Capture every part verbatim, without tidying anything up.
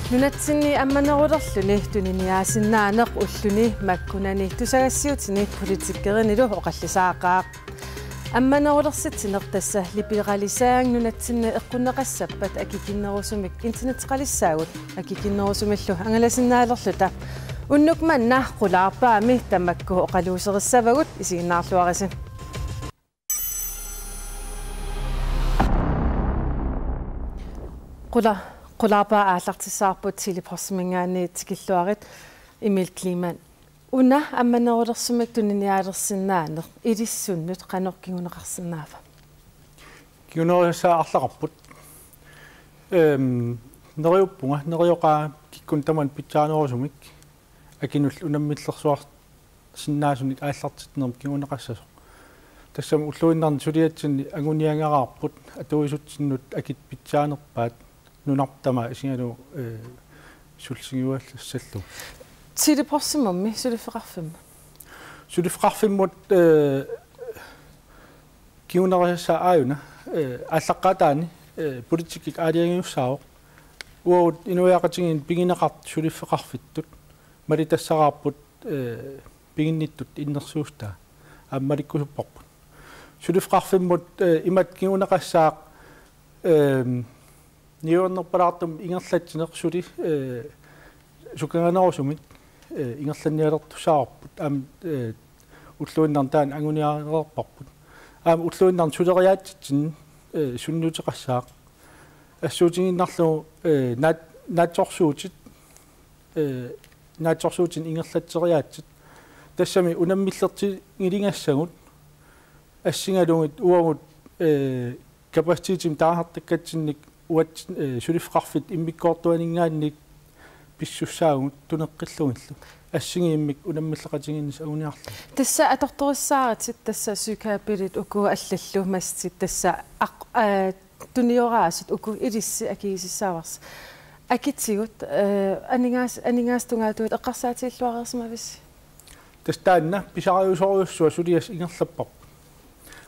Nunatsinni ammanerulerluni tuniniaasinnaaneq ulluni makkunani tusagassiutini politikerinilu oqallisaaqaaq. Ammanerulersitsineq tassa liberalisering nunatsinni eqqunneqassappat akikinnerusumik internetteqalissaagut akikinnerusumillu angalasinnaalerluta. Unnuk manna qulaarpaami tamakku oqaluuserissavagut, isiginnaarluarisi. Qula-, qulaarpaa aallartissavarput Tele-Postiminngaanniit tikilluarit. Emil Kleemann. Una ammanerulersumik tuniniaalersinnaaneq ilissinnut qanoq kinguneqarsinnaava? Kingunerisassaa arlaqarput. Ehm, neriuppunga, nerioqaanga kikkunnut tamanut pitsaanerusumik. Akinullu unammillersuarsinnaasunik aallartitsinera kinguneqassasoq. Tassami ulluinnarni suliatsinni anguniagaraarput atuisutsinnut akit pitsaanerpaat nunarput tamaat isigalugu, eh, sullissinngiuallassallugu. Tele-Postimummi suliffeqarfimmut? Suliffeqarfimmut, eh, kingunerisassaa aajuna, eh, aallaqqaataani, eh, politikkikkut aalajangiussaavoq. Uagut inuiaqatigiinni pigineqartut suliffeqarfittut malitassaraarput, eh, piginnittut innersuussutaa aamma malikkusupparput. Suliffeqarfimmut, eh, imatut kinguneqassaaq, ehm, niuernerpalaartumik ingerlatsineq suli, eh, sukanganerusumik, eh, ingerlannialertussaavarput aamma, eh, ulluinnarni taanna anguniareerparput. Aamma ulluinnarni suleriaatsitsinni, eh, sunniuteqassaaq. Assuutigiinnarlugu, eh, naat-, naatsorsuutit, eh, naatsorsuutinik ingerlatseriaatsit. Tassami unammillertigiligassagut assigalugit uagut, eh, kapacitetimik taasartakkatsinnik uagut, eh, suliffeqarfittut immikkoortuaninngaanniit pissussaagut tuneqqillugillu. Assigiimmik unammilleqatigiinnissaq anguniarlugu. Tassa atortorissaaritit tassa sykapilit uku allallu massakkut tassa aq-, eh, tunioraasut uku ilissi akigisissaavarsi. Akitigut, eh, aningaas-, aningaasat tungaatigut eqqarsaatigilluareersimavisi? Tassa taanna pisariusorujussuaq suliassaq ingerlapparput.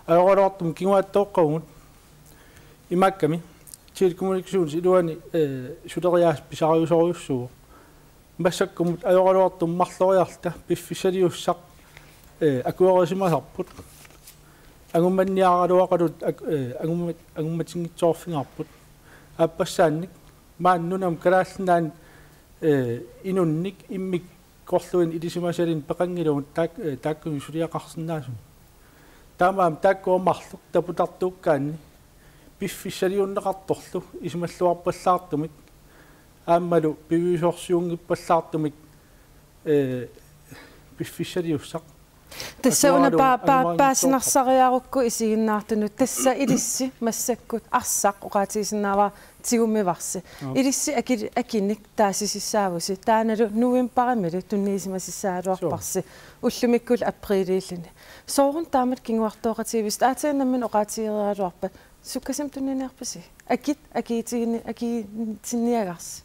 Ajoraluartumik kinguaattooqqavugut imaakkami telekommunikationip iluani, eh, suleriaaseq pisariusorujussuuvoq. Massakkumut ajoraluartumik marloriarluta piffissaliussaq, eh, akuerisimasarput. Angummanniaraluaqaluta ak-, eh, angummat-, angummatinngitsoorfigaarput. Aappassaannik maani nunami Kalaallit Nunaanni, eh, inunnik immikkorluinnaq ilisimasalinnut peqanngilagut taak-, eh, taakkununnga suliaqarsinnaasumik. Taamaammat taakkua marluk taputartuukkaanni piffissaliunneqartorlu isumalluarpallaartumik aammalu piviusorsiunngippallaartumik, eh, piffissaliussaq. Tassa una atuaralugu pa-, pa-, angumerinngitsoortarpoq. Paasinarsariarukku isiginnaartunut tassa ilissi massakkut arsaq oqaatigisinnaavara tigummivarsi. Joo. Ilissi aki-, akinik taasisissaavusi. Taannalu novembarimilu tunniusimasassaagaluarparsi. Suu. Ullumikkut aprililiilluni. Sooruna taamatut kinguartooqatigivissi, aatsaat nammineq oqaatigeriaraluarpat, sukkasuumik tunniunniarpisi? Akit, akiitigini-, akiitinniagarsi.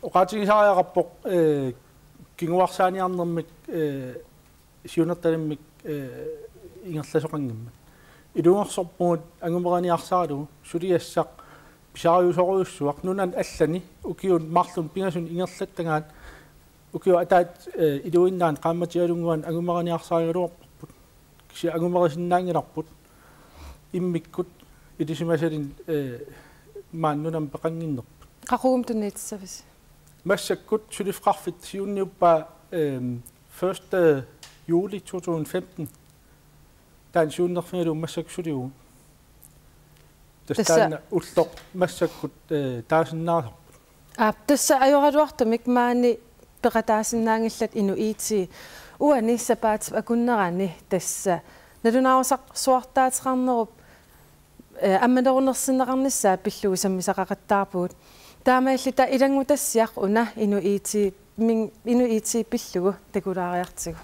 Oqaatigisariaqarpoq, eh, kinguarsaaniarnermik, eh, siunertalimmik, eh, ingerlasoqanngimmat. Ilungersorpugut angumeriniarsaralugu suliassaq pisariusorujussuaq nunani allani ukiuni marlunni pingasuni ingerlattagaat ukiup ataatsip, eh, iluinnaani qaammatialunnguani angumeriniarsarigaluarparput. Kisianni angumerisinnaanngilarput immikkut ilisimasalinnut, eh, maani nunami peqannginnerput. Qaqugumut tunniutissavisi? Massakkut suliffeqarfitta siunniuppaa, ehm, første juli to tusind femten. Taanna siunnerfigalugu massakkut sulivugut. Tassa tassa taanna ulloq massakkut, eh, taasinnaasarput. Aap, tassa ajoraluartumik maani peqataasinnaanngillat Inuit. Uani sapaatip akunnerani tassa nalunaarusarsuartaateqarnerup, eh, ammanerulersinneqarnissaa pillugu sammisaqaqattaarpugut. Taamaalilluta ilanngutassiaq una Inuit min-, Inuit pillugu takulaariartigu.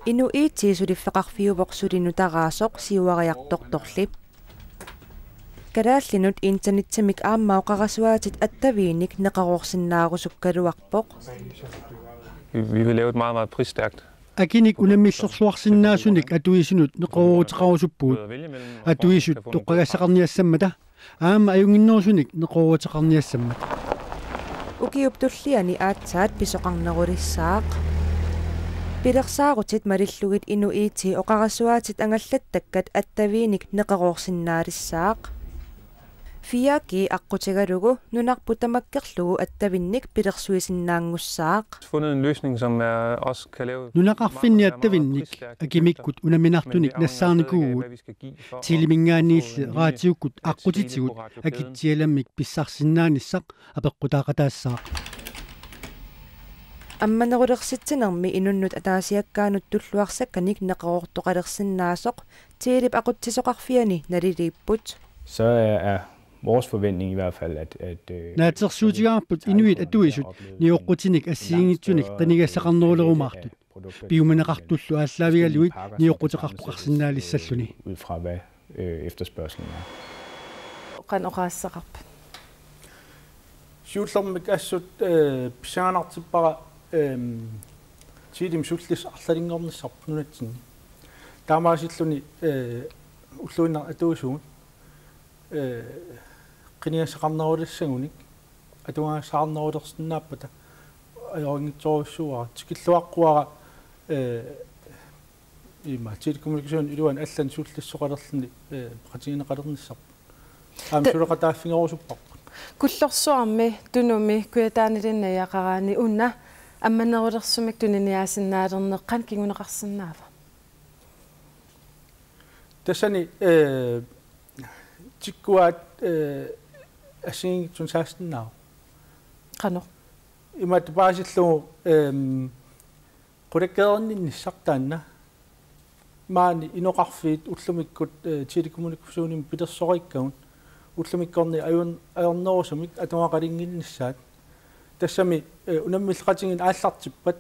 Inuit suliffeqarfiuvoq suli nutaraasoq siuariartortorli. Kalaallinut internettimik aamma oqarasuaatit attaviinik neqeroorsinnaarusukkaluarpoq. Vi, vi vil lave et meget, meget prisstærkt. Akinik unammillersuarsinnaasunik atuisunut neqerooruteqarusuppugut. Atuisut toqqagassaqarniassammata aamma ajunnginnerusunik neqerooruteqarniassammata. Ukiup tulliani aatsaat pisoqarnerulissaaq. Pilersaarutit malillugit Inuit oqarasuaatit angallattakkat attaviinik neqeroorsinnaalissaaq. Fire G aqqutigalugu nunarput tamakkerlugu attavinnik pilersuisinnaanngussaaq. Fundet en løsning, som er, også kan lave Nunaqarfinni attavinnik akimikkut unamminartunik nassaarnikuuvugut. Teleminngaanniilli raatiukkut aqqutitigut akitsialammik pissarsinnaanissaq apeqqutaaqataassaaq. Ammanerulersitsinermi inunnut ataasiakkaanut tulluarsakkanik neqeroortoqalersinnaasoq Telep aqutsisoqarfiani naliliipput. Så er, er vores forventning i hvert fald, at, at øh, Naatsorsuutigaarput inuit atuisut nioqqutinik assigiinngitsunik qinigassaqarnerulerumaartut. Piumaneqartullu aallaavigalugit nioqquteqartoqarsinnaalissalluni. Ud fra hvad øh, efterspørgselen er. Qanoq oqaassaqarpat? Siullermik assut øh, pissanganartippara øh, Telemi sullissaq arlalinngornissarput nunatsinni. Taamaasilluni øh, ulluinnarni atuisugut øh, qinigassaqarnerulissagunik atugassaqarnerulersinnaappata ajorinngitsorujussuuara. Tikilluaqquara øh, ima telekommunikation iluani allani sullissoqalerluni øh, peqatigineqalernissarput. Aamma suleqataaffigerusupparput. Kullorsuarmi Tunumi Kujataanilinniagaqaraanni una ammanerulersumik tuniniaasinnaalerneq qanoq kinguneqarsinnaava? Tassani øh, tikkuaat øh, assigiinngitsunik saassinnaavoq. Qanoq? Imaattoq paasillugu øh, qulakkeerinninnissaq taanna. Maani inoqarfiit ullumikkut øh, telekommunikationimik pilersoriikkagut ullumikkornit ajun-, ajornerusumik atugaqalinnginnissaat. Tassami øh, unammilleqatigiinneq aallartippat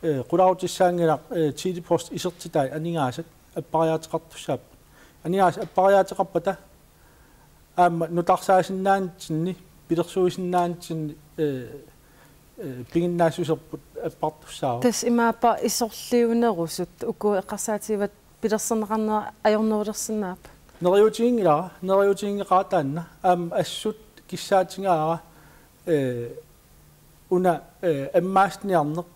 øh, qularutissaanngilaq øh, Tele-Post isertitai aningaasat appariaateqartussaapput. Aningaasat appariaateqarpata aamma nutarsaasinnaanerminni pilersuisinnaanitsinni øh, øh, piginnaassuserput appartussaavoq. Tassa imaappa isorliunerusut uku eqqarsaatigivat pilersorneqarnera ajornerulersinnaappat? Neriuutiginngilara, neriuutiginngeqaara taanna. Aamma assut kissaatigaara øh, una øh, ammaasniarneq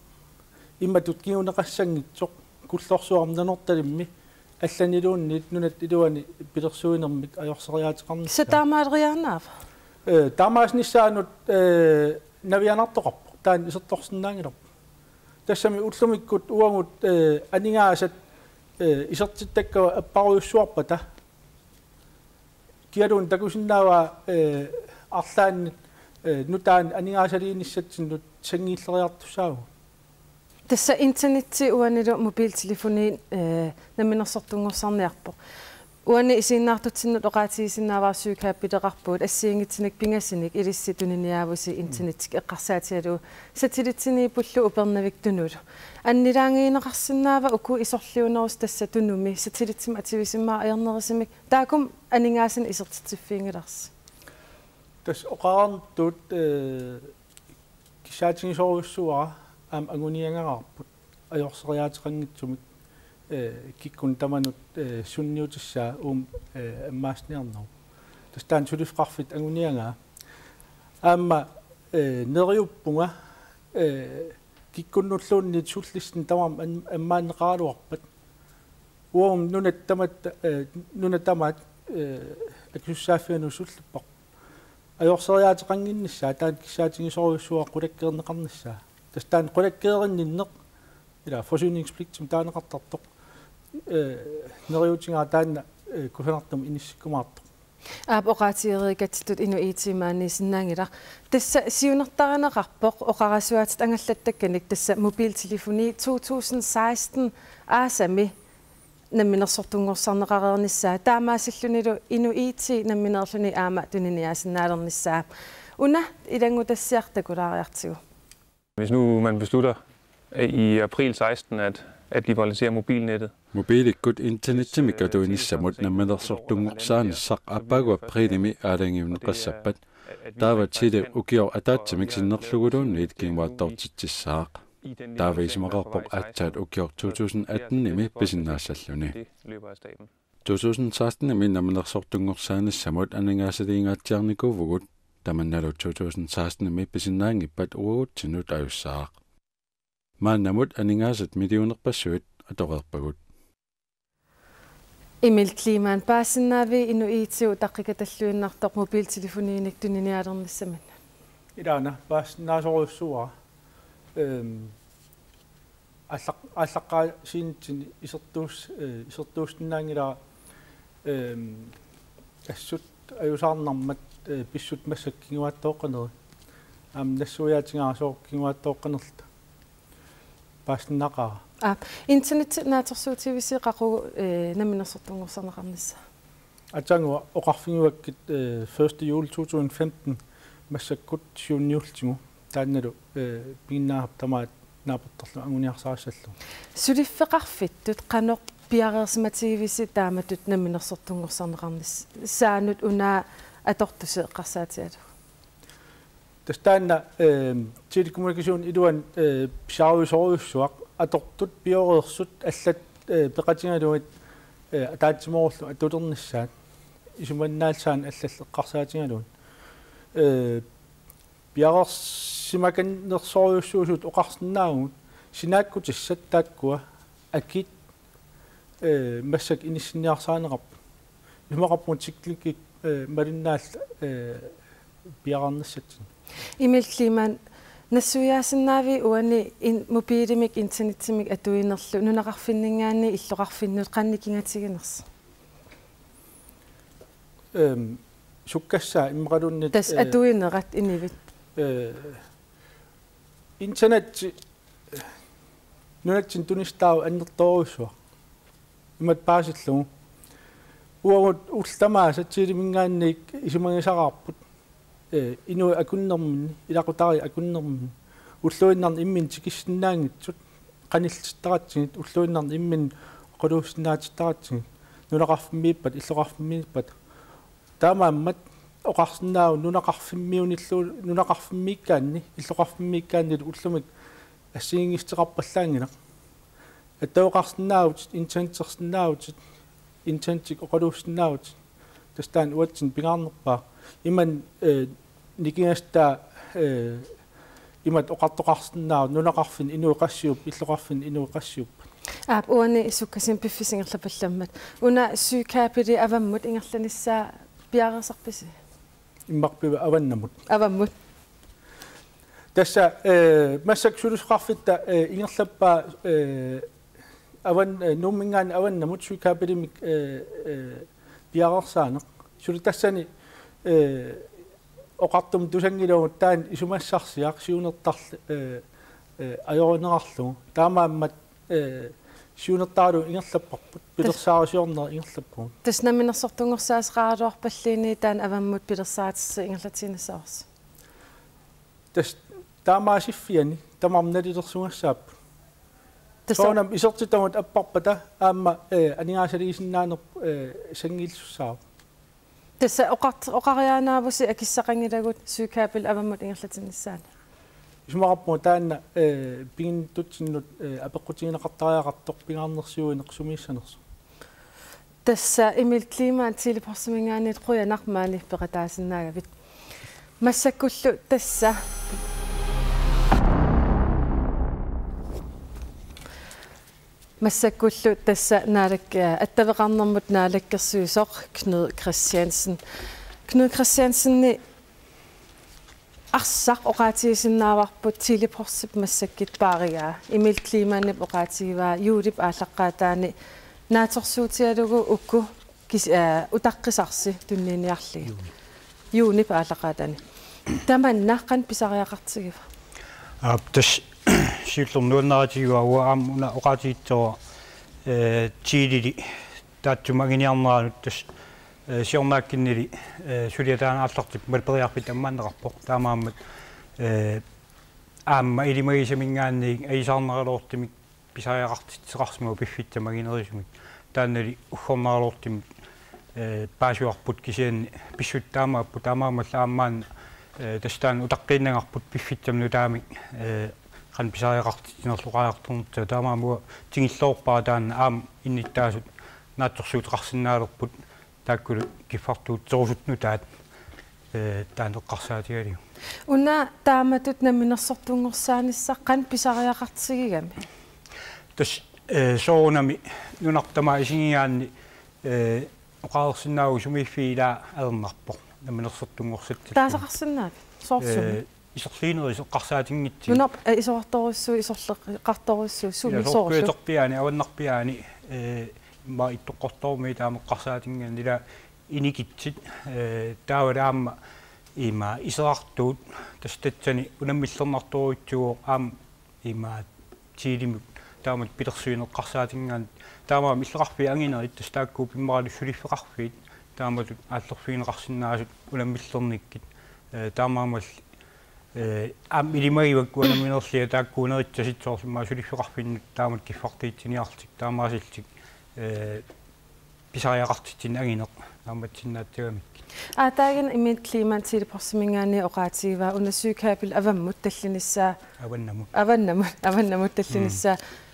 imatut kinguneqassanngitsoq Kullorsuarmi Nanortalimmi allaniluunniit nunat iluani pilersuinermik ajorseriaateqarnissaa. Tassa taamaaleriaannaava? Øh, taamaasinissaanut øh, navianartoqarpoq, taanna isertorsinnaanngilarput. Tassami ullumikkut uagut øh, aningaasat øh, isertittakkagut apparujussuarpata kialuunniit takusinnaavaa øh, arlaannit øh, nutaanik aningaasaliinissatsinnut sanngiilleriartussaavugut. Tassa internetti uanilu mobiltelefoni øh, namminersortunngorsarniarpoq. Uani isiginnaartutsinnut oqaatigisinnaavara syvkableqarpugut assigiinngitsunik pingasunik ilissi tuniniaavusi internettikkut eqqarsaatigalugu satellitsiniippullu Upernavik Tunulu. Annilaangiineqarsinnaava uku isorliunerusut tassa Tunumi satellitsimik atuisimavara ajornerusumik, taakku aningaasanik isertitsiffiginngilarsi? Tassa oqarnittut øh, kissaatigisorujussuuara aamma anguniagaraarput ajorseriaateqanngitsumik øh, kikkunnut tamanut øh, sunniutissaa uuma øh, ammaasniarnerup. Tassa taanna suliffeqarfitta anguniagaa. Aamma øh, neriuppunga øh, kikkunnulluunniit sullissinnut tamarmik am-, ammaanneqaraluarpat. Uagummi nunat tamatta øh, nunat tamaat øh, akisussaaffianut sullipparput. Ajorseriaateqannginnissaa taanna kissaatigisorujussuuara qulakkeerneqarnissaa. Tassa taanna qulakkeerinninneq ila forsyningspligtimik taaneqartartoq øh, neriuutigaara taanna øh, kusanartumik inissikkumaartoq. Aap, oqaatigereerikatsitut Inuit maaniissinnaanngilaq. Tassa siunertarineqarpoq oqarasuaatit angallattakkanik tassa mobiltelefoni to tusind seksten aasami namminersortunngorsarneqareernissaa, taamaasillunilu Inuit nammineerluni aamma tuniniaasinnaalernissaa. Una ilanngutassiaq takulaariartigu. Hvis nu man beslutter øh, i april seksten at, at liberalisere mobilnettet. Mobiilikkut internettimik atuinissamut namminersortunngorsarnissaq aappaagu apriilimi aalajangiunneqassappat, taava Tele ukioq ataatsimik sinnerluguluunniit kinguaattoortitsissaaq. Taava isumaqarpoq aatsaat ukioq to tusind atten-imi pisinnaassalluni. To tusind seksten-imi namminersortunngorsaannissamut aningaasaliingaatsiarnikuuvugut. Tamannalu to tusind seksten-imi pisinnaanngippat uagutsinnut ajussaaq. Maannamut aningaasat millionerpassuit atoreerpagut. Emil Kleemann, paasisinnaavit inuit I T-utaqqikatalluinnartoq mobiltelefoniinik tuniniaalernissaminut? Ilaana, paasisinnaasoriussuara. Ehm, aallaq-, aallaqqaasiinitsinni isertuus-, eh, isertuussinnaanngilara, ehm, assut ajusaarnarmat, eh, pissutsit massakkut kinguaattooqqaneri. Aamma nassuiaatigaara sooq kinguaattooqqanerluta. Paasinnaqaaq. Aa, internet naatsorsuutigivisi qaqugu, eh, namminersortunngorsarneqarnissaa? Aatsaannguaq oqarfigivakkit, eh, første juli to tusind femten massakkut siunniullugu. Taannalu, eh, piginnaasat tamaat naapertorlugu anguniarsarissallugu. Suliffeqarfittut qanoq piareersimatigivisi taamatut namminersortunngorsarneqarnissaanut una atortusi eqqarsaatigalugu? Tassa taanna, eh, telekommunikation iluani, eh, pisariusorujussuaq, atortut pioreersut allat, eh, peqatigalugit, eh, ataatsimoorullu atulernissaat isumannaallisaanik allallu eqqarsaatigalugit. Eh, piareersimakannersorujussuusut oqarsinnaavugut, sinaakkutissat taakkua akit, eh, massakkut inissinniarsarineqarput. Isumaqarpunga teknikkit, eh, malinnaallutik, eh, piareernissatsinnik. Emil Kleemann, nassuiaasinnaavit uani in-, mobilimik internetsimik atuinerlu nunaqarfinninngaanniit illoqarfinnut qanoq nikingatiginersoq? Ehm, sukkassaat immaqaluunniit, tassa, eh, atuinerat inuit. Eh, internet nunatsinni tunissutaavoq annertoorujussuaq. Imatut paasillugu. Uagut ullut tamaasa teleminngaanniit isumagisaqaarput. Eh, inuit akunnerminni, ilaqutariit akunnerminni. Ulluinnarni imminnut tikissinnaanngitsut, qanillitsittaratsigit, ulluinnarni imminnut oqaluussinnaatittaratsigit, nunaqarfimmiippat, illoqarfimmiippat. Taamaammat oqarsinnaavoq nunaqarfimmiunillu-, nunaqarfimmiikkaanni, illoqarfimmiikkaannilu ullumikkut assigiinngissuteqarpallaanngilaq. Attaveqarsinnaavutit, internettersinnaavutit, internettikkut oqaluussinnaavutit. Tassa taanna uatsinnut pingaarnerpaaq. Imannak, eh, nikingassuttaa, eh, imatut oqartoqarsinnaavoq: nunaqarfinni inuit qassiupput, illoqarfinni inuit qassiupput. Aap, uani sukkasuumik piffissap ingerlapallammat. Una søkabeli avammut ingerlanissaa piareersarpisi? Immaqa piva avannamut. Avammut. Tassa, eh, massakkut suliffeqarfitta, eh, ingerlappaa, eh, avan-, eh, Nuumminngaanniit avannamut søkabelimik, eh, eh, piareersaaneq. Suli tassani, eh, oqartumik tusanngilagut taanna isumassarsiaq siunertarlu, eh, eh, ajorineqarlugu. Taamaammat, eh, siunertaralugu ingerlapparput, pilersaarusiorneq ingerlappagut. Tassa namminersortunngorsaasoqaraluarpalluunniit taanna avammut pilersaarutit ingerlatiinnassavarsi? Tassa taamaasiffiani tamarmik nalilersugassaapput. Tassa soorunami isertitagut apparpata aamma, eh, aningaasaliisinnaaneq, eh, sanngillisussaavoq. Tassa oqart-, oqariaannaavusi akissaqanngilagut søkabel avammut ingerlatinnissaanik. Isumaqarpunga taanna, eh, piginnittutsinnut, eh, apeqqutigineqartariaqartoq pingaarnersiuineq sumiissanersoq. Tassa Emil Kleemann Tele-Postiminngaanniit, qujanaq maani peqataasinnaagavit. Massakkullu tassa. Massakkullu tassa naalak-, eh, attaveqarnermut naalakkersuisoq Knud Kristiansen. Knud Kristiansen, arsaq oqaatigisinnaavarput Tele-Postip massakkut paarigaa, Emil Kleemannip oqaatigivaa juulip aallaqqaataani naatsorsuutigalugu uku kis-, eh, utaqqisarsi tunniunniarlugit. Juuni. Juunip aallaqqaataani. Tamanna qanoq pisariaqartigiva? Aap, tassa siullermik nuannaritigivaa uanga aamma una oqaatigissavara, eh, Teleli taassuma anguniarneranut tassa, eh, siornaakkunnili, eh, suliaq taanna aallartippoq, maliperiarfik ammaanneqarpoq. Taamaammat, eh, aamma ilimagisaminngaanniit ajusaarneraluartumik pisariaqartitseqarsimavoq piffissap maaniinnerusumik. Taannali uggorneraluartumik, eh, paasivarput, kisianni pissutsit taamaapput, taamaammallu aamma maani, eh, tassa taanna utaqqiinnangaarput piffissami nutaami, eh, qanoq pisariaqartitsinerlu oqariartornissaa. Taamaammat tingilluarpara taanna aamma innuttaasut naatsorsuuteqarsinnaalerput taakkulu kiffartuuterusuttut nutaat. eh, taanna eqqarsaatigalugu. Una taamatut namminersortunngorsaanissaa qanoq pisariaqartigigami? Tassa, eh, soorunami nunarput tamaat isigigaanni, eh, oqareersinnaavugut sumiiffiit ilaa ajornarpoq namminersortunngorsatta. Taasaqarsinnaavit? Soorlu sumi? Eh, isorliunerit eqqarsaatinngitsugut. Nunarp-, eh, isorartorujussuuvoq, isorleqartorujussuuvoq, sumi soorlu? Ilaa, soorlu uterpiaani, avannarpiaani, eh, immaqa Ittoqqortoormiit taama eqqarsaatinnginnami ilaa inikitsit, eh, taava aamma ima iserartuut, tassa tassani unammillernartorujussuuvoq aamma ima Tiilimut taamatut pilersuineq eqqarsaatinnginnami, taamaammat illoqarfiit anginerit tassa taakku pimmeralu suliffeqarfiit taamatut aallerfigineqarsinnaasut unammillernikkit, eh, taamaammalli, eh, aamma ilimagivakka unamminerliat taakkuuneritsasut soorlu immaqa suliffeqarfinnut taamatut kiffartuussiniarlutik taamaasillutik, eh, pisariaqartitsinneq angineq naammassinnaassagamikkit. Aataaginnaq imminut Klimaat Tele-Postiminngaanniit oqaatigivaa una søkabel avammut tallinissaa. Avannamut. Avannamut, avannamut tallinissaa. Mm.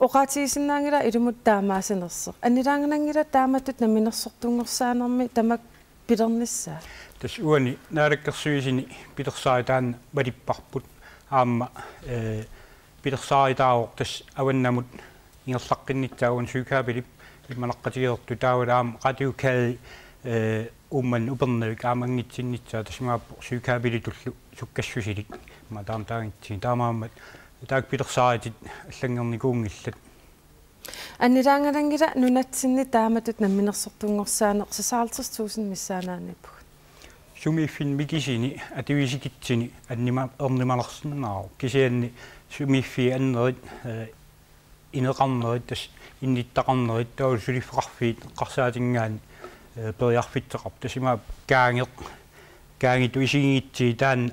Oqaatigisinnaanngilara ilumut taamaasanersoq. Annilaangananngilaq taamatut namminersortunngorsaanermi tamakku pilernissaa? Tassa uani Naalakkersuisuni pilersaarutit taanna malipparput. Aamma, eh, pilersaarutaavoq tassa avannamut ingerlaqqinnissaa uani søkabelip immaqa naqqatigilertut taavalu aamma Radio Gade, eh, Uummannap Upernavik aamma anngitsinnissaa tassa imaappoq søkabelitullu sukkassusilik. Aamma taama taanngitsunik. Taamaammat taakku pilersaarutit allanngornikuunngillat. Annilaangananngilaq nunatsinni taamatut namminersortunngorsaaneq seksoghalvtreds tusind missaannaaniippugut. Sumiiffinni mikisuni atuisikitsuni annima-, ernumanarsinnaavoq. Kisianni sumiiffiit annerit, eh, ineqarnerit, tassa innuttaqarnerit, taavalu suliffeqarfiit eqqarsaatinnginnami, eh, periarfissaqarpoq. Tassa imaappoq kaangeq, kaangitut isiginngitsut taanna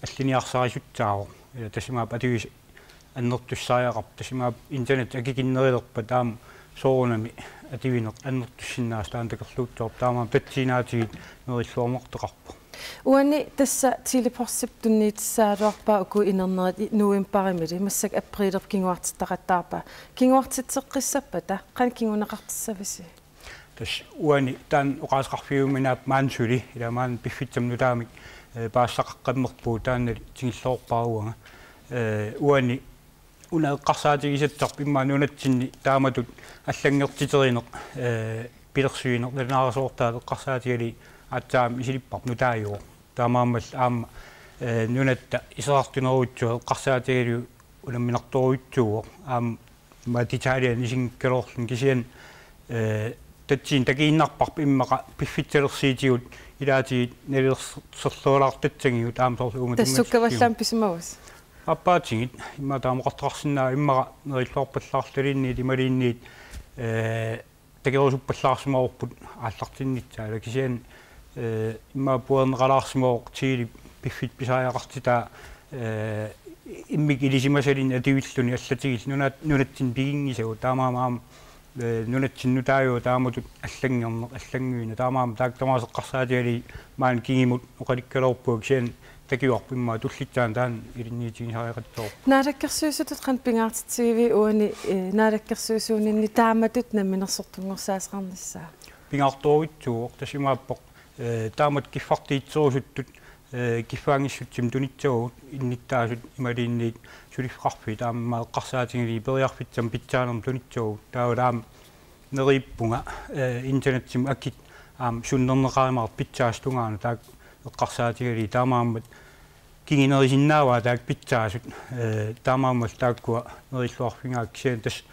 alliniarsarissussaavoq. Ja tassa imaappoq atuisut annertussariaqarput, tassa imaappoq internet akikinnerulerpat aamma soorunami atuineq annertussinnaasoq taanna takorluuttoorpoq, taamaammat tassanngaanniit neriulluarnartoqarpoq. Uani tassa Tele-Postip tunniussisaraluarpaa uku inernerit i-, novembarimili, massakkut apriilerput kinguartittaqattaarpaa. Kinguartitseqqissappata qanoq kinguneqartissavisi? Tassa uani taanna oqaaseqarfiujuminaappoq maani suli, ilaa maani piffissami nutaami, eh, paasisaqaqqammerpugut, taannali tigulluarpara uanga. Eh, uani una eqqarsaatigisassarput immaqa nunatsinni taamatut allanngortiterineq, eh, pilersuineq nalunaarutigisortaat eqqarsaatigalugit aatsaat aamma isilipparput nutaajuvoq. Taamaammallu aamma, eh, nunatta iserartunerujussuaq eqqarsaatigalugu unamminartorujussuuvoq. Aamma imaappoq detaljinik isinngikkaluarluni kisianni, eh, tassani takuinnarparput immaqa piffissalersuutigut ilaatigut nalilersorlualaartassagigut aamma soorlu uunga. Tassa tunngasut sukkavallaamik pisimavasi? Aappaatigit, immaqa taama oqartoqarsinnaavoq immaqa neriulluarpallaarluliinniit imaluunniit, eh, takorusuppallaarsimavarput aallartinnissaa, ilaa kisianni, eh, immaqa puerneqalaarsimavoq Telep piffissaq pisariaqartitaa, eh, immikkut ilisimasalinnik atuilluni allatigillu nunat-, nunatsinni piginngisagut, taamaammat aamma, eh, nunatsinni nutaajuvoq taamatut allanngorneq, allannguineq, taamaammat taakku tamaasa eqqarsaatigalugit maani kingumut oqalukkaluarpunga kisianni takuarput immaqa tullissaani taanna ilinniutigisariaqassaaq. Naalakkersuisutut qanoq pingaartitsigivigit uani, eh, naalakkersuisuuninni taamatut namminersortunngorsaasoqarnissaa? Pingaartorujussuuvoq, tassa imaappoq, eh, taamatut kiffartuusserusuttut, eh, kiffaanngissutsiminnik tunissavagut innuttaasut imaluunniit suliffeqarfiit aamma eqqarsaatigalugit periarfissamik pitsaanermut tunissavagut, taavalu aamma neriuppunga, eh, internetsimut akit aamma sunnerneqarumaartut pitsaasut tungaanut taakku eqqarsaatigalugit, taamaammat kingunerusinnaavaat taakku pitsaasut, eh, taamaammallu taakkua neriulluarfigaakka kisianni tassa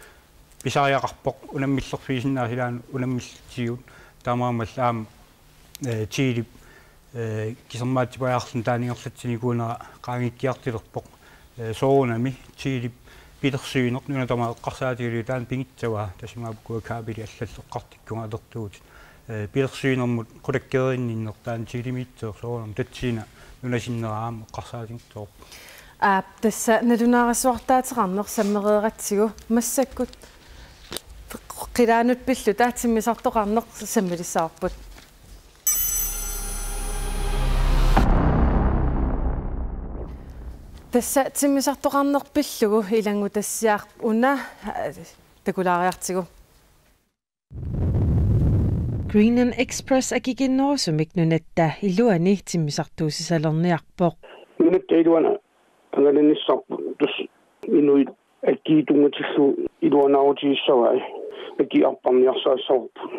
pisariaqarpoq unammillerfigisinnaasut ilaanni unammillertigut, taamaammallu aamma, eh, Telep, eh, kisermaatsipajaarluni taanna ingerlatsinikuunera qaangiukkiartulerpoq, eh, soorunami Telep pilersuineq nuna tamaat eqqarsaatigalugu taanna pigissavaa, tassa imaappoq uku kabelit allallu eqqartukkukkit atortuutit, eh, pilersuinermut qulakkeerinninneq taanna Telemiittoq soorunami tassani nunasinnera aamma eqqarsaatigissavarput. Aap, tassa nalunaarasuartaateqarneq sammereeratsigu massakkut qilaanut pillugu taava timmisartoqarneq sammilissavarput. Tassa timmisartoqarneq pillugu ilanngutassiaq una, eh, takulaariartigu. Greenland Express akikinnerusumik nunatta iluani timmisartuussisalerniarpoq. Nunatta iluani angalanissarput, tassa inuit akii tunngatillugu iluanaarutigissavai, akii arparniarsaassavarput.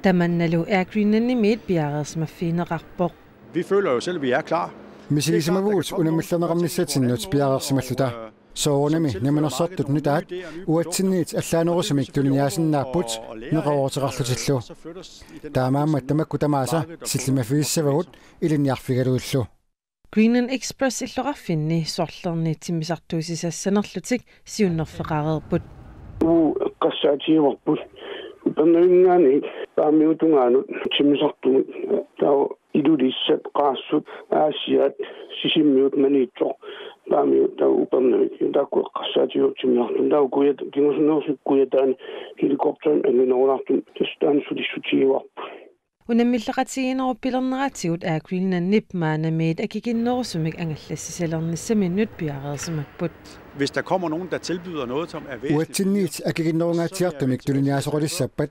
Tamannalu Air Greenlandimiit piareersimaffigineqarpoq. Vi føler jo selv, at vi er klar. Misigisimavugut unammillerneqarnissatsinnut piareersimalluta. Soorunami namminersortut nutaat uatsinniit allaanerusumik tuniniaasinnaapput neqerooruteqarlutillu. Taamaammat tamakku tamaasa sillimmaffigissavagut ilinniarfigalugillu. Greenland Express illoqarfinni sorlerni timmisartuussisassanerlutik siunnerfeqareerput. Uu, eqqarsaatigivarput Upernavinngaanniit Paamiut tungaanut timmisartumik, taava Ilulissat, Qaarsut, Aasiaat, Sisimiut, Maniitsoq, Paamiut, taava Upernavik. Taakku eqqarsaatigivarput timmisartumik. Taava Kujat-, kingusinnerusukkut Kujataani helikopterimik anginerulaartumik, tassa taanna sulissutigivarput. Unammilleqatigiinnerup pilerneratigut Air Greenlandip maannamiit akikinnerusumik angallassisalernissaminnut piareersimapput. Hvis der kommer nogen, der tilbyder noget, som er væsentligt. Uatsinniit akikinnerungaatsiartumik tuniniaasoqalissappat,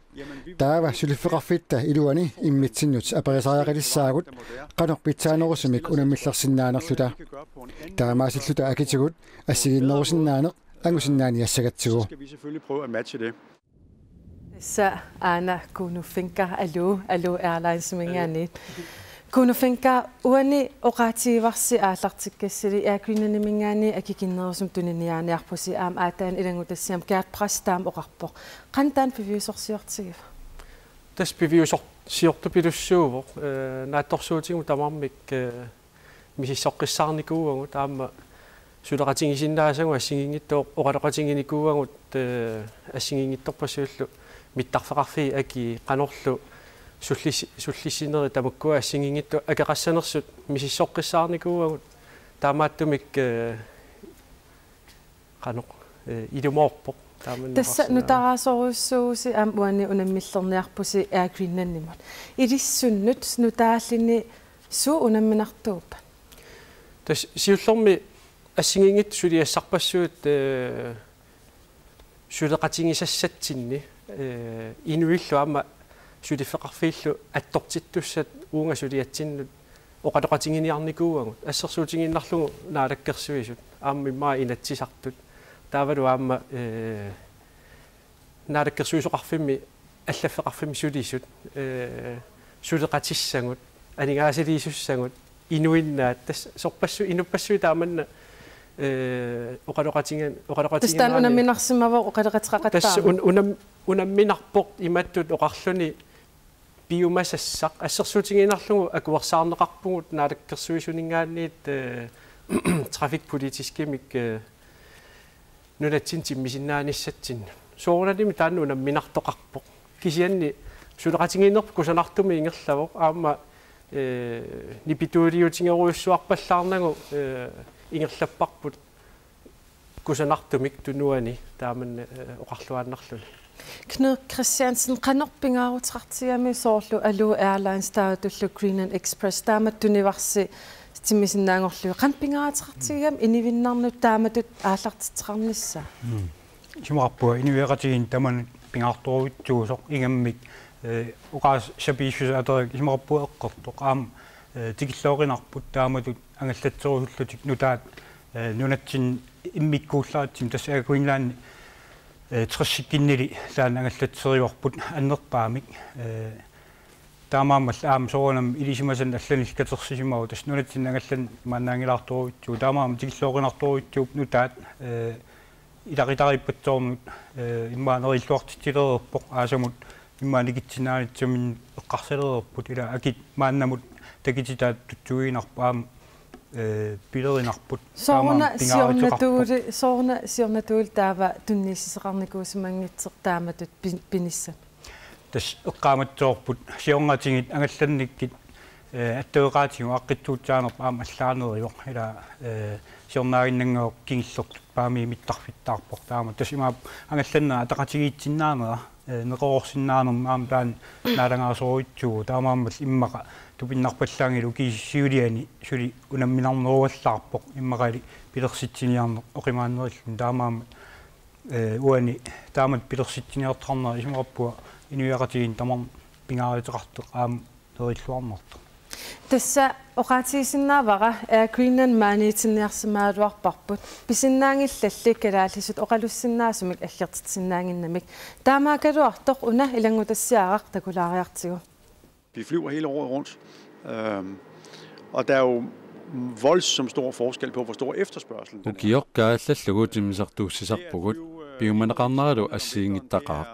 taava suliffeqarfitta iluani immitsinnut aperisariaqalissaagut qanoq pitsaanerusumik unammillersinnaanerluta. Taamaasilluta akitigut assigiinnerusinnaaneq angusinnaaniassagatsigu. Så skal vi selvfølgelig prøve at matche det. Tassa aana Kuno Fencker, Aluu, Aluu Airlinesiminngaanniit. Kuno Fencker, uani oqaatigivarsi aallartikkassili Air Greenlandiminngaanniit akikinnerusumik tuniniaaniarpusi, aamma aatsaat ilanngutassiami Gert Brask taama oqarpoq. Qanoq taanna piviusorsiortigiva? Tassa piviusorsiortupilussuuvoq, eh, naatsorsuutigut tamarmik, eh, misissoqqissaarnikuuagut, aamma suleqatigisinnaasagut assigiinngitsoq oqaloqatiginikuuagut, eh, assigiinngitsorpassuillu mittarfeqarfiit akii, qanorlu sullis-, sullissinerit tamakkua assigiinngitsut akeqassanersut misissoqqissaarnikuuagut, taamaattumik, eh, qanoq, eh, ilumoorpoq. Taamannaq. Tassa oqarsinnaavoq. Nutaarsorujussuuvusi aamma uani unammillerniarpusi Air Greenlandimut. Ilissunnut nutaallini suut unamminartuuppat? Tassa siullermik assigiinngitsut suliassarpassuit, eh, suleqatigisassatsinni, eh, inuillu aamma suliffeqarfiillu attortittussat uunga suliatsinnut oqaloqatiginiarnikuuagut, assersuutigiinnarlugu Naalakkersuisut, aamma immaqa Inatsisartut. Taavalu aamma, eh, Naalakkersuisoqarfimmi allaffeqarfimmi sulisut, eh, suleqatissagut, aningaasaliisussagut, inuinnaat, tassa sorpassuit, inuppassuit taamanna, eh, oqaloqatigiin-, oqaloqatigiinnaanni. Tassa taanna unamminarsimavoq oqaloqateqaqattaarneq. Tassa un-, unam-, unamminarpoq imatut oqarluni piumasassaq, assersuutigiinnarlugu akuersaarneqarpugut Naalakkersuisuninngaanniit, eh, trafikpolitiskimik, eh, nunatsinni timmisinnaanissatsinni. Soorunalimi taanna unamminartoqarpoq. Kisianni suleqatigiinnerput kusanartumik ingerlavoq, aamma, eh, nipituuliutigerujussuarpallaarnagu, eh, ingerlapparput kusanartumik tunuani taamanna, eh, oqarluaannarluni. Knud Kristiansen, qanoq pingaaruteqartigami soorlu Aluu Airlines taamatullu Greenland Express taamatut tunivarsi timmisinnaanngorlugit, qanoq pingaaruteqartigami inuinnarnut taamatut aallartitseqarnissaa? Mm. Isumaqarpunga inuiaqatigiinni tamanut pingaartorujussuusoq, ingammik, eh, oqaasii sapiissuseq aterik isumaqarpunga eqqortoq, aamma, eh, tikilluaqqinarpoq taamatut angallatserusullutik nutaat, eh, nunatsinni immikkuullaritsinni, tassa Air Greenland, eh, tressikkinnili taanna angallatserivarput annerpaamik. Eh, taamaammallu aamma soorunami ilisimasannik allanillu katersisimavoq, tassa nunatsinni angallanneq maannaanngilaartorujussuuvoq, taamaammat tikilluaqqinartorujussuupput nutaat, eh, ilaqutariippassuarnut, eh, immaqa neriilluartitsilereerpoq, aasamut immaqa nikitsinnaanitsuminnut eqqarsalereerput, ila akit maannamut takutitaat tutsuiginarput aamma, eh, pilerinarput. Sooruna taamaammat pingaaruteqarpoq. Siornatuuli, sooruna siornatuuli taava tunniussisaqarnikuusimanngitsoq taamatut pin-, pinissami? Tassa eqqaamatsoorput siornatigut angallannikkut, eh, attaveqaatigut aaqqissuussaanerput aamma allaaneruvoq, ila, eh, siornaaginnanngooq kingullertut Paamiut mittarfittaarpoq taama. Tassa imaappoq angallanneq ataqatigiissinnaanera, eh, neqeroorsinnaanermut aamma taanna naalagaasorujussuuvoq, taamaammallu immaqa tupinnarpallaanngilaq ukiup siuliani suli unamminarneruallaarpoq, immaqali pilersitsiniarneq oqimaannerilluni, taamaammat, eh, uani taamatut pilersitsiniartoqarnera isumaqarpunga inuiaqatigiinni tamarmik pingaaruteqartoq aamma nerilluarnartoq. Tassa oqaatigisinnaavara Air Greenland maaniitinniarsimagaluarparput, pisinnaanngillalli kalaallisut oqalussinnaasumik aggertitsisinnaannginnamik. Taamaakkaluartoq una ilanngutassiaraq takulaariartigu. Vi flyver hele året rundt, øhm, og der er jo voldsomt stor forskel på, hvor stor efterspørgselen den er. Ukioq kaajallallugu timmisartuussisarpugut, piumaneqarneralu assigiinngittaqaaq.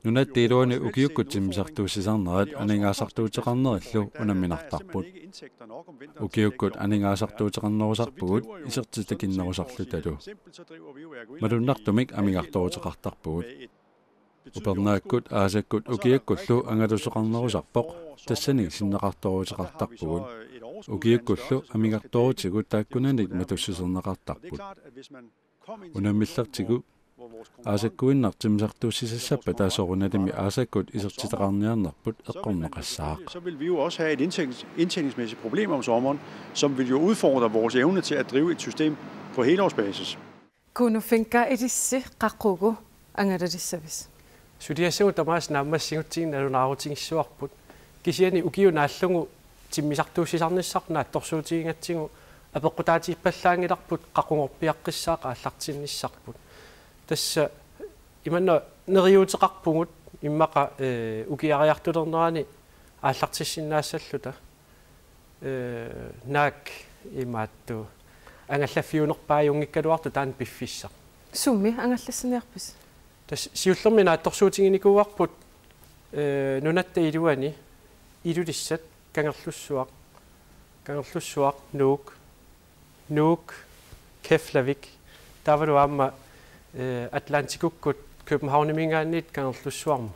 Nunatta iluani ukiukkut timmisartuussisarnerat aningaasartuuteqarnerillu unamminartarput. Ukiukkut aningaasartuuteqarnerusarpugut isertitakinnerusarlutalu. Malunnartumik amigartooruteqartarpugut. Upernaakkut aasakkut ukiakkullu angalassuseqarnerusarpoq, tassani sinneqartooruteqartarpugut. Ukiakkullu amigartoorutigut taakkunannit matussuserneqartarput. Unammillertigut aasakkuinnaq timmisartuussisassappata soorunalimi aasakkut isertitaqarniarnerput eqqorneqassaaq. Så vil vi jo også have et indtægts-, indtjeningsmæssigt problem om sommeren, som vil jo udfordre vores evne til at drive et system på helårsbasis. Kuno Fencker, ilissi qaqugu angalalissavisi? Suliassagut tamaasa naammassigutsigit nalunaarutigissavarput. Kisianni ukiup naallugu timmisartuussisarnissaq naatsorsuutigigatsigu apeqqutaatigiippallaanngilarput qaqugorpiaqqissaaq aallartinnissarput. Tassa imanna neriuuteqarpugut immaqa, eh, ukiariartulernerani aallartissinnaassalluta. Eh, naak imaattoq angallaffiunerpaajunngikkaluartoq taanna piffissaq. Sumi angallassiniarpisi? Tassa siullermik naatsorsuutiginikuuarput, eh, nunatta iluani Ilulissat, Kangerlussuaq, Kangerlussuaq, Nuuk, Nuuk, Keflavik, taavalu aamma, eh, Atlantikukkut Københavniminngaanniit Kangerlussuarmut.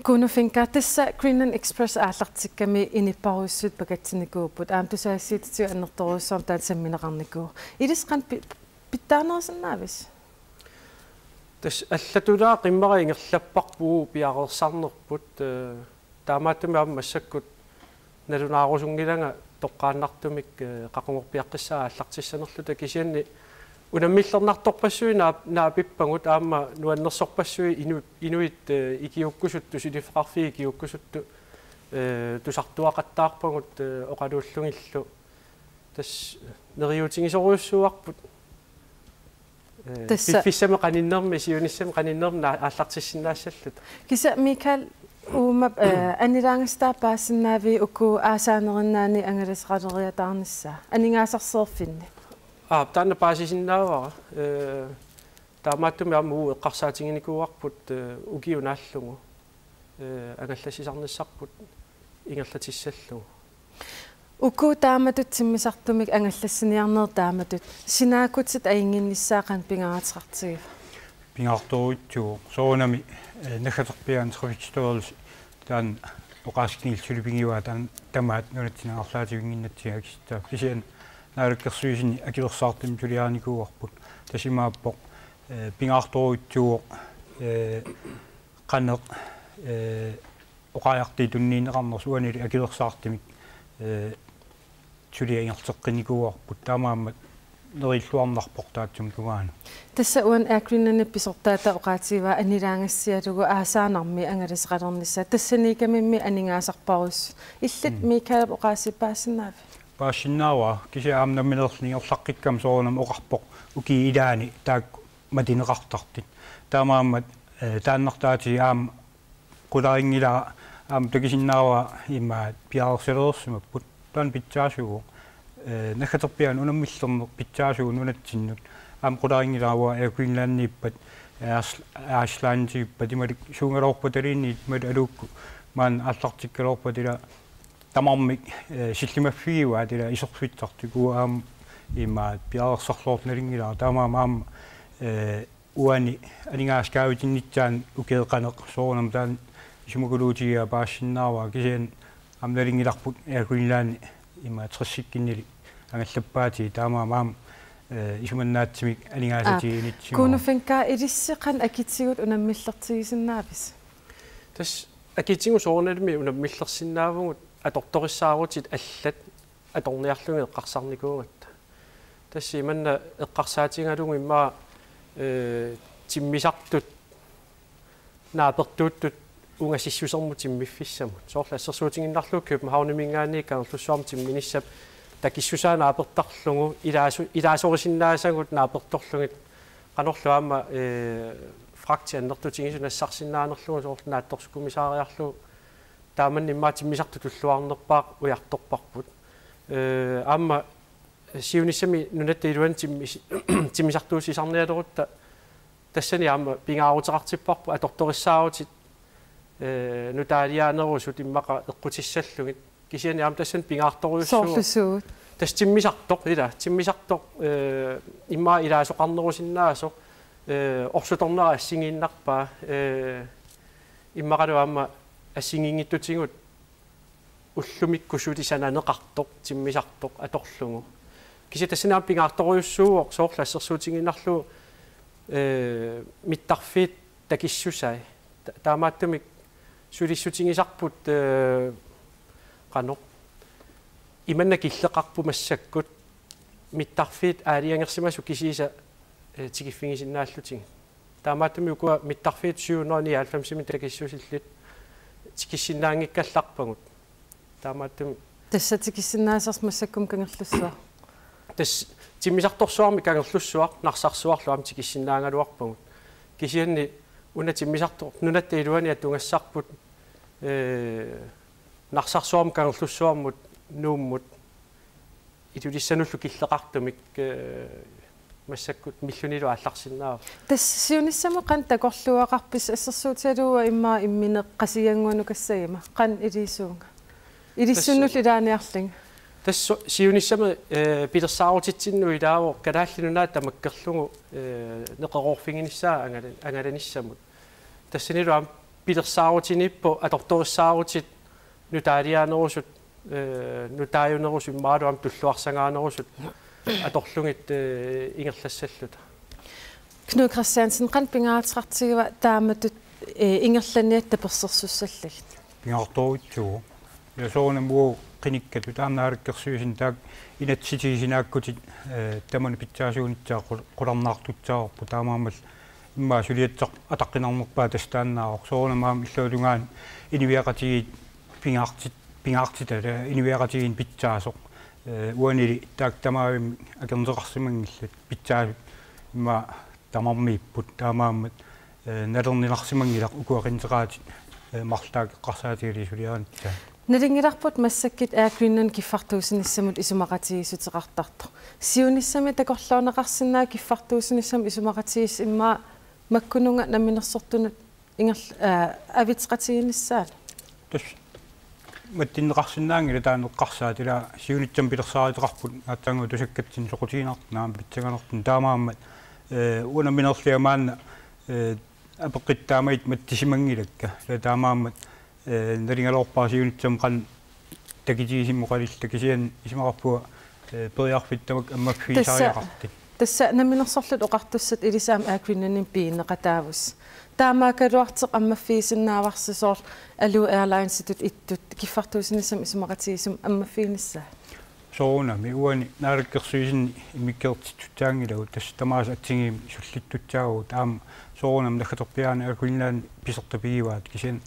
Kuno Fencker, tassa Greenland Express aallartikkami inuppassuit pakatsinnikuupput, aamma tusagassiuutitigut annertoorujussuarmik taanna sammineqarnikuuvoq. Ilissi qanoq pi-, pitsaanerusinnaavisi? Tassa allatulaaq immaqa ingerlapparput piareersarnerput, eh, taamaattumik aamma massakkut nalunaarusunngilanga toqqaannartumik, eh, qaqugorpiaqqissaaq aallartissanerluta, kisianni unammillernartorpassuit naap-, naapippagut aamma nuannersorpassuit inu-, inuit, eh, ikiuukkusuttu, suliffeqarfiit ikiuukkusuttu, eh, tusartuaqattaarpagut, eh, oqaluullugillu. Tassa neriuutigisorujussuuarput. Eh, tassa piffissami qaninnermi, siunissami qaninnermi na-, aallartissinnaassalluta. Kisianni Michael Uuma, eh, annilaangassutaat paasisinnaavigit uku aasaanerinnaanni angalaseqaleriataarnissaa aningaasarsiorfinni? Aap, taanna paasisinnaavara. Eh, taamaattumik aamma uagut eqqarsaatiginikuuarput, eh, ukiup naallugu, eh, angallassisarnissarput ingerlatissallugu. Uku taamatut timmisartumik angallassiniarnerit taamatut sinaakkutit ajunnginnissaat qanoq pingaaruteqartigiva? Pingaartorujussuuvoq, soorunami, eh, naggaterpiaani Trafikstyrelsen taanna oqaaseqanngilaq, suli pigivaa taanna tamaat nunatsinni angerlaativinnginnatsigu akissutaa. Kisianni Naalakkersuisuni akuersaartumik suliarinikuuarput. Tassa imaappoq, eh, pingaartorujussuuvoq, eh, qanoq, eh, oqariartuutit tunniunneqarnersut, uanili akuersaartumik, eh, suliaq ingerlateqqinnikuuarput, taamaammat nerilluarnarpoq taassuma tungaanut. Tassa uani Air Greenlandip pisortaata oqaatigivaa annilaangassialugu aasaanarmi angalaseqalernissaa, tassaniikkami aningaasarparujussuit. Illit, mm, Michael, oqaasii paasisinnaavigit? Paasisinnaavara, kisianni aamma nammineerluni ingerlaqqikkama soorunami oqarpoq ukiup ilaani taakku matuneqartartut. Taamaammat, eh, taannartaatigut aamma qularinngilaa, aamma takusinnaavara immaqa piareersalereersimapput. Taanna pitsaasuuvoq, eh, naggaterpiaani unammillerneq pitsaasuuvoq nunatsinnut. Aamma qularinngilaa uanga Air Greenlandiuppat, eh, Ice-, Icelandiuppat, imaluunniit suugaluarpataluunniit imaluunniit Aluukkut maani aallartikkaluarpata, ila tamarmik, eh, sillimaffigivaat ila iserfissartik, uanga aamma immaqa piareersarluartoq nalunngilara, taamaammat aamma, eh, uani aningaasat kaavitinnissaannut ukiup qanoq soorunami taanna isumaqatigiinnarpara, paasisinnaavara, kisianni aamma nalunngilarput Air Greenland immaqa tressikkunnilu angallappaatigit, taamaammat aamma, eh, isumannaatsunik aningaasatigut, aap, inissimasoq. Kuno Fencker, ilissi qanoq akitigut unammillertigisinnaavisi? Tassa akitigut soorunalimi unammillersinnaavugut atortorissaarutit allat atorniarlugit eqqarsarnikuugatta. Tassa imanna eqqarsaatigalugu immaqa, eh, timmisartut naapertuuttut ungasissusermut timmiffissamut. Soorlu assersuutigiinnarlugu Københavniminngaanniit Kangerlussuarmi timminissap takissusaa naapertorlugu ilaasu-, ilaasorisinnaasagut naapertorlugit qanorlu aamma, eh, fragti annertutigisoq nassarsinnaanerlugu soorlu naatsorsuummik saariarlugu taamanna immaqa timmisartoq tulluarnerpaaq ujartorparput. Eh, aamma siunissami nunatta iluani timmis-, timmisartuussisarnialerutta tassani aamma pingaaruteqartipparput atortorissaarutit, eh, nutaaliaanerusut immaqa eqqutissallugit. Kisianni aamma tassani pingaartorujussuuvoq. Soorlu suut? Tassa timmisartoq, ila, timmisartoq, eh, immaqa ilaasoqarnerusinnaasoq, eh, orsutornera assigiinnarpaa, eh, immaqalu aamma assigiinngitsutigut ullumikkut suli sananeqartoq, timmisartoq atorlugu. Kisianni tassani aamma pingaartorujussuuvoq soorlu assersuutigiinnarlugu, eh, mittarfiit takissusai. Ta-, taamaattumik sulissutigisarput, eh, qanoq. Imanna killeqarput massakkut mittarfiit aalajangersimasut kisiisa, eh, tikiffigisinnaallutigit. Taamaattumik ukua mittarfiit syv hundrede nioghalvfemsimik takissusillit tikissinnaanngikkallarpagut. Taamaattumik. Tassa tikissinnaasarsi massakkut Kangerlussuaq? Tassa timmisartorsuarmi Kangerlussuaq, Narsarsuarlu aamma tikissinnaagaluarpagut. Kisianni una timmisartoq nunatta iluani atugassarput, eh, Narsarsuarmut, Kangerlussuarmut, Nuummut, Ilulissanullu killeqartumik, eh, massakkut millunilu aallarsinnaavoq. Tassa siunissami qanoq takorluugaqarpisi, assersuutigalugu immaqa immineq Qasigiannguanukassaguma, qanoq ilisuunga? Ilissinnullu tassa ilaaniarlunga. Tassa siunissami, eh, pilersaarutitsinnut ilaavoq Kalaallit Nunaat tamakkerlugu, eh, neqeroorfiginissaa angala-, angalanissamut. Tassanilu aamma pilersaarutiniippoq atortorissaarutit nutaaliaanerusut, eh, nutaajunerusut immaqalu aamma tulluarsagaanerusut atorlugit, eh, ingerlassalluta. Knud Kristiansen, qanoq pingaaruteqartigiva taamatut, eh, ingerlaniat tapersersussallugit? Pingaartorujussuuvoq. Ja soorunami uagut qinikkatut aamma naalakkersuisuni taakku inatsisitigisinaakkutit, eh, tamanna pitsaasuunitsaa qul-, qularnaartussaavarput, taamaammat immaqa suliassaq ataqqinarnerpaaq tassa taannaavoq. Soorunami aamma illuatungaani inuiaqatigiit pingaartit-, pingaartitaq, eh, inuiaqatigiinni pitsaasoq. Eh, uanili taakku tamavimmik akerneqarsimanngillat pitsaasut immaqa tamarmiipput, taamaammat, eh, nalorninarsimanngilaq ukua qinneqaatit, eh, marluk taakku eqqarsaatigalugit suliarinnissaat. Nalunngilarput massakkut Air Greenland kiffartuussinissamut isumaqatigiissuteqartartoq. Siunissami takorloorneqarsinnaavoq kiffartuussinissamut isumaqatigiissut immaqa makkununnga namminersortunut ingerl-, aa, avitseqatigiinnissaanut? Tassa mattinneqarsinnaanngilaq taanna eqqarsaat, ila siunissami pilersaaruteqarput aatsaannguaq tusakkatsinni soqutiginartunut aamma pissanganartunut, taamaammat, eh, una nammineerlunga maanna, eh, apeqqut taamaattut mattisimanngilakka. Ila taamaammat, eh, nalugaluarpara siunissami qanoq takitigisumik oqalulluta, kisianni isumaqarpunga, eh, periarfissat tamakku ammaffigisariaqartut. Tassa, tassa namminersorluta oqartussat ilissi aamma Air Greenlandimi pigineqataavusi. Taamaakkaluartoq ammaffigisinnaavarsi soorlu Aluu Airlinesitut ittut kiffartuussinissamut isumaqatigiissumik ammaffiginissaat? Soorunami uani naalakkersuisunut immikkoortittussaanngilagut, tassa tamaasa assigiimmik sullittussaavugut, aamma soorunami naggatorpiaani Air Greenland pisortat pigivaat, kisianni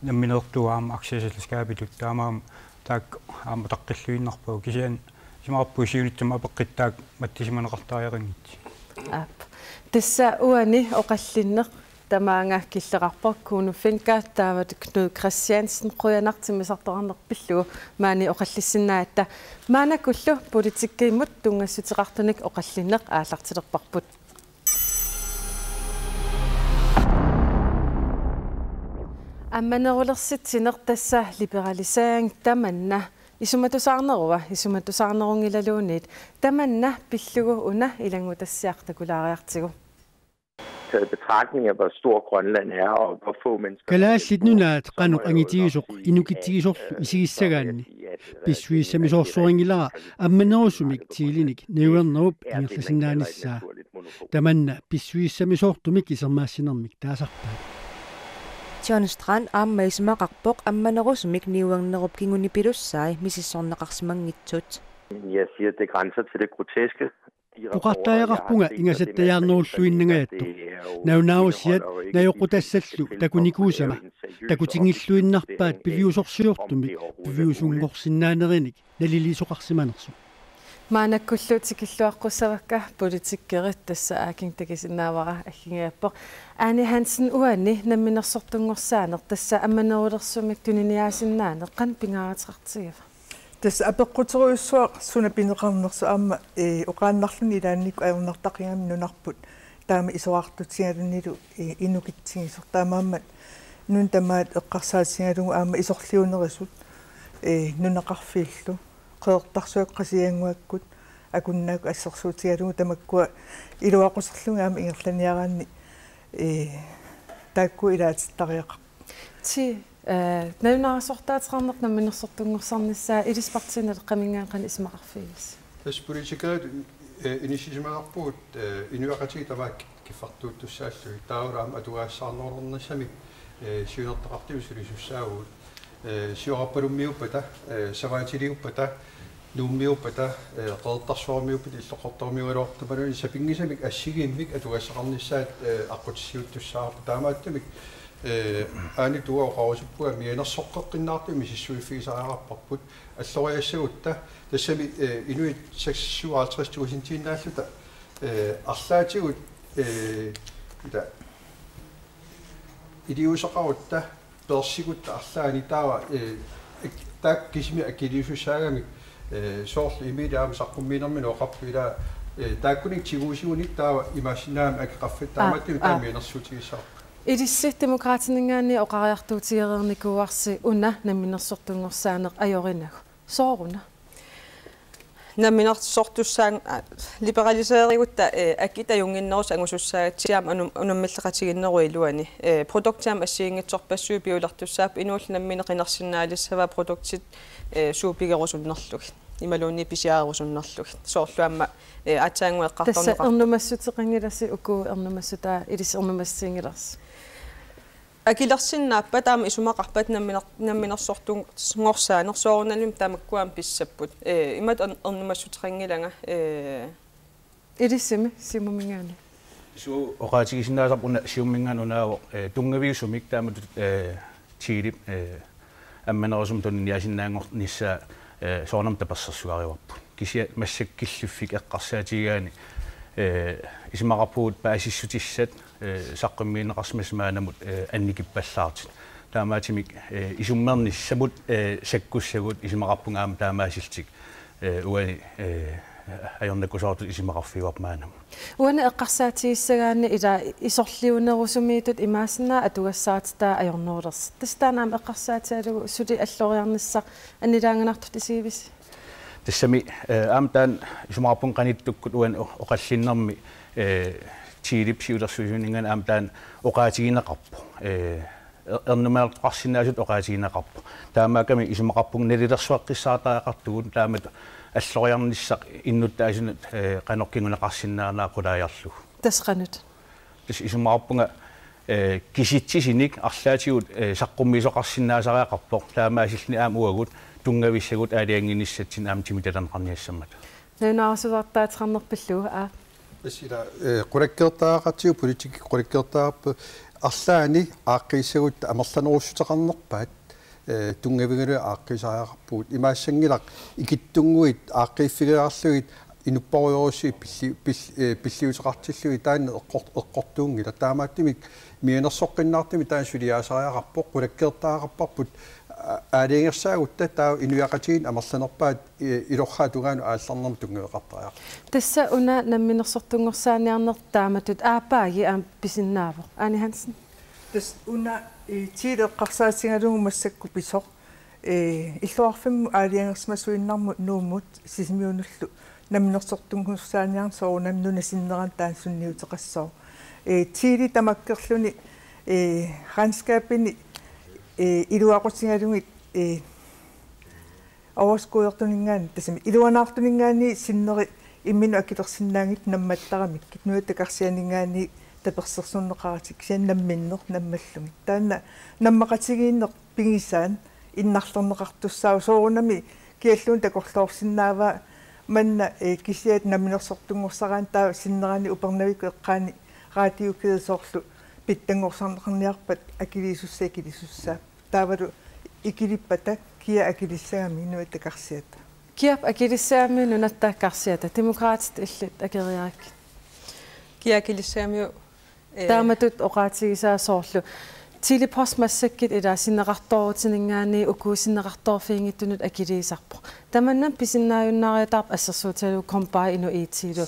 nammineerlunga aamma aktieselskabitut, taamaammat taakku aamma ataqqilluinnarpagut, kisianni isumaqarpunga siunissami apeqqut taakku mattisimaneqartariaqanngitsut. Aap. Tassa uani oqallinneq tamaanga killeqarpoq, Kuno Fencker taamatut Knud Kristiansen, qujanaq timmisartoqarneq pillugu maani oqallissinnaagatsigit. Maannakkullu politikkikkut tunngassuteqartunik oqallinneq aallartilerparput. Ammanerulersitsineq, tassa liberalisering, tamanna isumatusaarnerua, isumatusaarnerunngilaluunniit, tamanna pillugu una ilanngutassiaq takulaariartigu. Taget i betragtning af, hvor stor Grønland er, og hvor få mennesker der er i Kalaallit Nunaat, så må jeg jo nok sige, at, øh, så må jeg sige, at, øh, det er et, øh, pissuissamisoorsuunngilara ammanerusumik Thelenik niuernerup ingerlasinnaanissaa. Tamanna pissuissamisoortumik isermaassinermik taasarpaat. John Strand aamma isumaqarpoq ammanerusumik niuernerup kingunipilussaai misissorneqarsimanngitsut. Jeg siger, det grænser til det groteske. Oqartariaqarpunga ingasattajaarnerulluinnangajattoq. Nalunaarusiat najoqqutassallu takunikuusama. takutinngilluinnarpaat piviusorsiortumik piviusunngorsinnaanerinik naliliisoqarsimanersut. Maannakkullu tikilluaqqussavakka politikerit, tassa Aaking takusinnaavara aggingajappoq. Aani Hansen, uani namminersortunngorsaaneq tassa ammanerulersumik tuniniaasinnaaneq qanoq pingaaruteqartigiva? Tassa apeqquterujussuaq suna pineqarnersoq aamma, ee, oqaannarluni ilaannikkut ajornartaqigami nunarput taama isorartutigalunilu, ee, inukitsigisoq, taamaammat nuna tamaat eqqarsaatigalugu aamma isorliunerisut, ee, nunaqarfiillu Qeqertarsuakkut Qasigiannguakkut Akunnaakkut assersuutigalugu tamakkua iluaquserlugit aamma ingerlaniaraanni, ee, taakku ilaatittariaqarput. Ti, ee, nalunaarusortaateqarneq namminersortunngorsarnissaa ilissi partiinit Naleqqaminngaanniit qanoq isumaqarfigisi? Tassa politikerit, ee, inissisimavarput, ee, inuiaqatigiit tamaat kiffartuuttussaallugit, taavalu aamma atugaassaarnerulernissamik, ee, siunertaqartumik sulisussaavugut. Ee, Siorarpalummiuppata, ee, Savaatiliuppata, Nuummiuppata, ee, Qeqertarsuarmiuppata, Illoqqortoormiugaluartumik, assigiimmik assigiimmik atugassaqarnissaat, ee, aqqutissiuuttussaavarput. Taamaattumik, ee, Aani Tuua oqarusuppunga mianersoqqeqqinnaartumik misissuiffigisariaqarparput, alloriassagutta, tassami, ee, inuit seksoghalvtreds tusindiinnaalluta, ee, arlaatigut, ee, ila iliuuseqarutta, peersigutta arlaanni taava, ee, ak-, taakku kisimik akiliisussaagamik, ee, soorlu Emilie aamma saqqummiinermini oqarpoq, ila, ee, taakkununnga tiguusigunik taava imaassinnaagami akeqarfitta, aa, taamaattumik taava, aa, mianersuutigissavarput. Ilissi Demokraatininngaanniit oqariartuutigereernikuuarsi una namminersortunngorsaaneq ajorinagu. Sooruna? Namminersortussaan-, aa, liberaliserigutta, ee, akit ajunnginnerusut angusussaagatsigit aamma unam-, unammilleqatigiinneruit iluanni. Ee, produktit aamma assigiinngitsorpassuit piulertussaapput, inuullu nammineq qinersinnaalissavaat produktit, ee, suut pigerusunnerlugit imaluunniit pisiarerusunnerlugit. Soorlu aamma, ee, aatsaannguaq eqqartorneqartoq. Tassa ernumassuteqanngilasi, uku ernumassutaa ilissi ernumassutiginngilarsi? Akilersinnaappat taama isumaqarpat namminer-, namminersortunngorsaaneq, soorunalimi tamakkua aamma pissapput. Ee, imatut ern-, ernumassuteqanngilanga, ee. Ilissimi Siumuminngaanniit. Suu, oqaatigisinnaasarput una Siumuminngaanniit unaavoq, ee, tunngaviusumik taamatut, ee, Chilep, ee, ammanerusumik tuniniaasinnaanngornissaa, ee, soorunami tapersersugaarivarput. Kisianni massakkut killiffik eqqarsaatigigaanni, ee, isumaqarpugut paasissutissat, ee, saqqummiunneqarsimasut maannamut, ee, annikippallaartut. Taamaattumik, ee, isummernissamut, ee, sakkussagut isumaqarpunga aamma taamaasillutik, ee, uani, ee, ajornakusoortutut isumaqarfigaarput maannamut. Uani eqqarsaatigissagaanni ila isorliunerusumiittut imaassinnaavoq atugassaartitaa ajornerulersoq. Tassa taanna aamma eqqarsaatigalugu suli alloriarnissaq annilaanganartutut isigivisi? Tassami, ee, aamma taanna isumaqarpunga qanittukkut uani o-, oqallinnermi, ee, Chilep siulersuisuninngaanniit aamma taanna oqaatigineqarpoq. Ee, er-, ernumalertoqarsinnaasutut oqaatigineqarpoq. Taamaakkami isumaqarpunga nalilersueqqissaartariaqartugut taamatut alloriarnissaq innuttaasunut, ee, qanoq kinguneqarsinnaanera qulaajarlugu. Tassa qanoq? Tassa isumaqarpunga, ee, kisitsisinik arlaatigut, ee, saqqummiisoqarsinnaasariaqarpoq, taamaasilluni aamma uagut tunngavissagut aalajangiinissatsinnik aamma timitalerneqarniassammata. Nalunaarusuartaateqarneq pillugu, aa. Tassa ila, ee, qulakkeertariaqartigu politikki qulakkeertariaqarpoq, arlaanni aaqqiissagutta amerlanerussuteqarnerpaat, ee, tunngavigalugit aaqqiisariaqarpugut. Imaassanngilaq ikittunnguit aaqqiiffigilaarlugit inupparujorujussuit pilli-, pill-, ee, pilliuteqartillugit taanna eqqor-, eqqortuunngilaq. Taamaattumik mianersoqqinnaartumik taanna suliaasariaqarpoq, qulakkeertariaqarparput, aa-, aalajangersaagutta taava inuiaqatigiinni amerlanerpaat, ee, ilorraap tungaanut aallarnermut tunngaveqartariaqarpoq. Tassa una namminersortunngorsaaneq taamatut aappaagit aamma pisinnaavoq. Aani Hansen. Tassa una, ee, Chile eqqarsaatigalugu massakkut pisoq, ee, illoqarfimmut aalajangersimasunnermut Nuummut Sisimiunullu namminersortunngorsaaneq soorunami nuna sinnerani taanna sunniuteqassaaq. Ee, Chile tamakkerluni, ee, regnskabini, ee, iluaqutigalugit, ee, overskudertuninngaanniit, tassami iluanaartuninngaanniit sinneri imminnut akilersinnaanngitsut nammattaramikkit, nunat takorsianinngaanniit tapersersorneqaratik, kisianni namminneq nammallugit. Taanna nammaqatigiinneq pigisaat innarlerneqartussaavoq, soorunami kialluunniit takorloorsinnaavaa manna, ee, kisiat namminersortunngorsaraanni taava sinnerani Upernavikkut eqqaani radiukede soorlu Pitsanngorsarneqarniarpat akiliisussat akiliisussat. Taavalu ikilippata kia akilissagami Inuit Ataqarsiata? Kiap akilissagami Nunatta Ataqarsiata, Demokraatit illit akeriarakkit. Kia akilissagamiuk, eh, Taamatut oqaatigisaa soorlu Tele-Post massakkut ila sinneqartoorutininngaanniit uku sinneqartoorfiginngitsunut akiliisarpoq. Tamanna pisinnaajunnaariataarpoq assersuutigalugu KOMBIT Inuk I T-lu.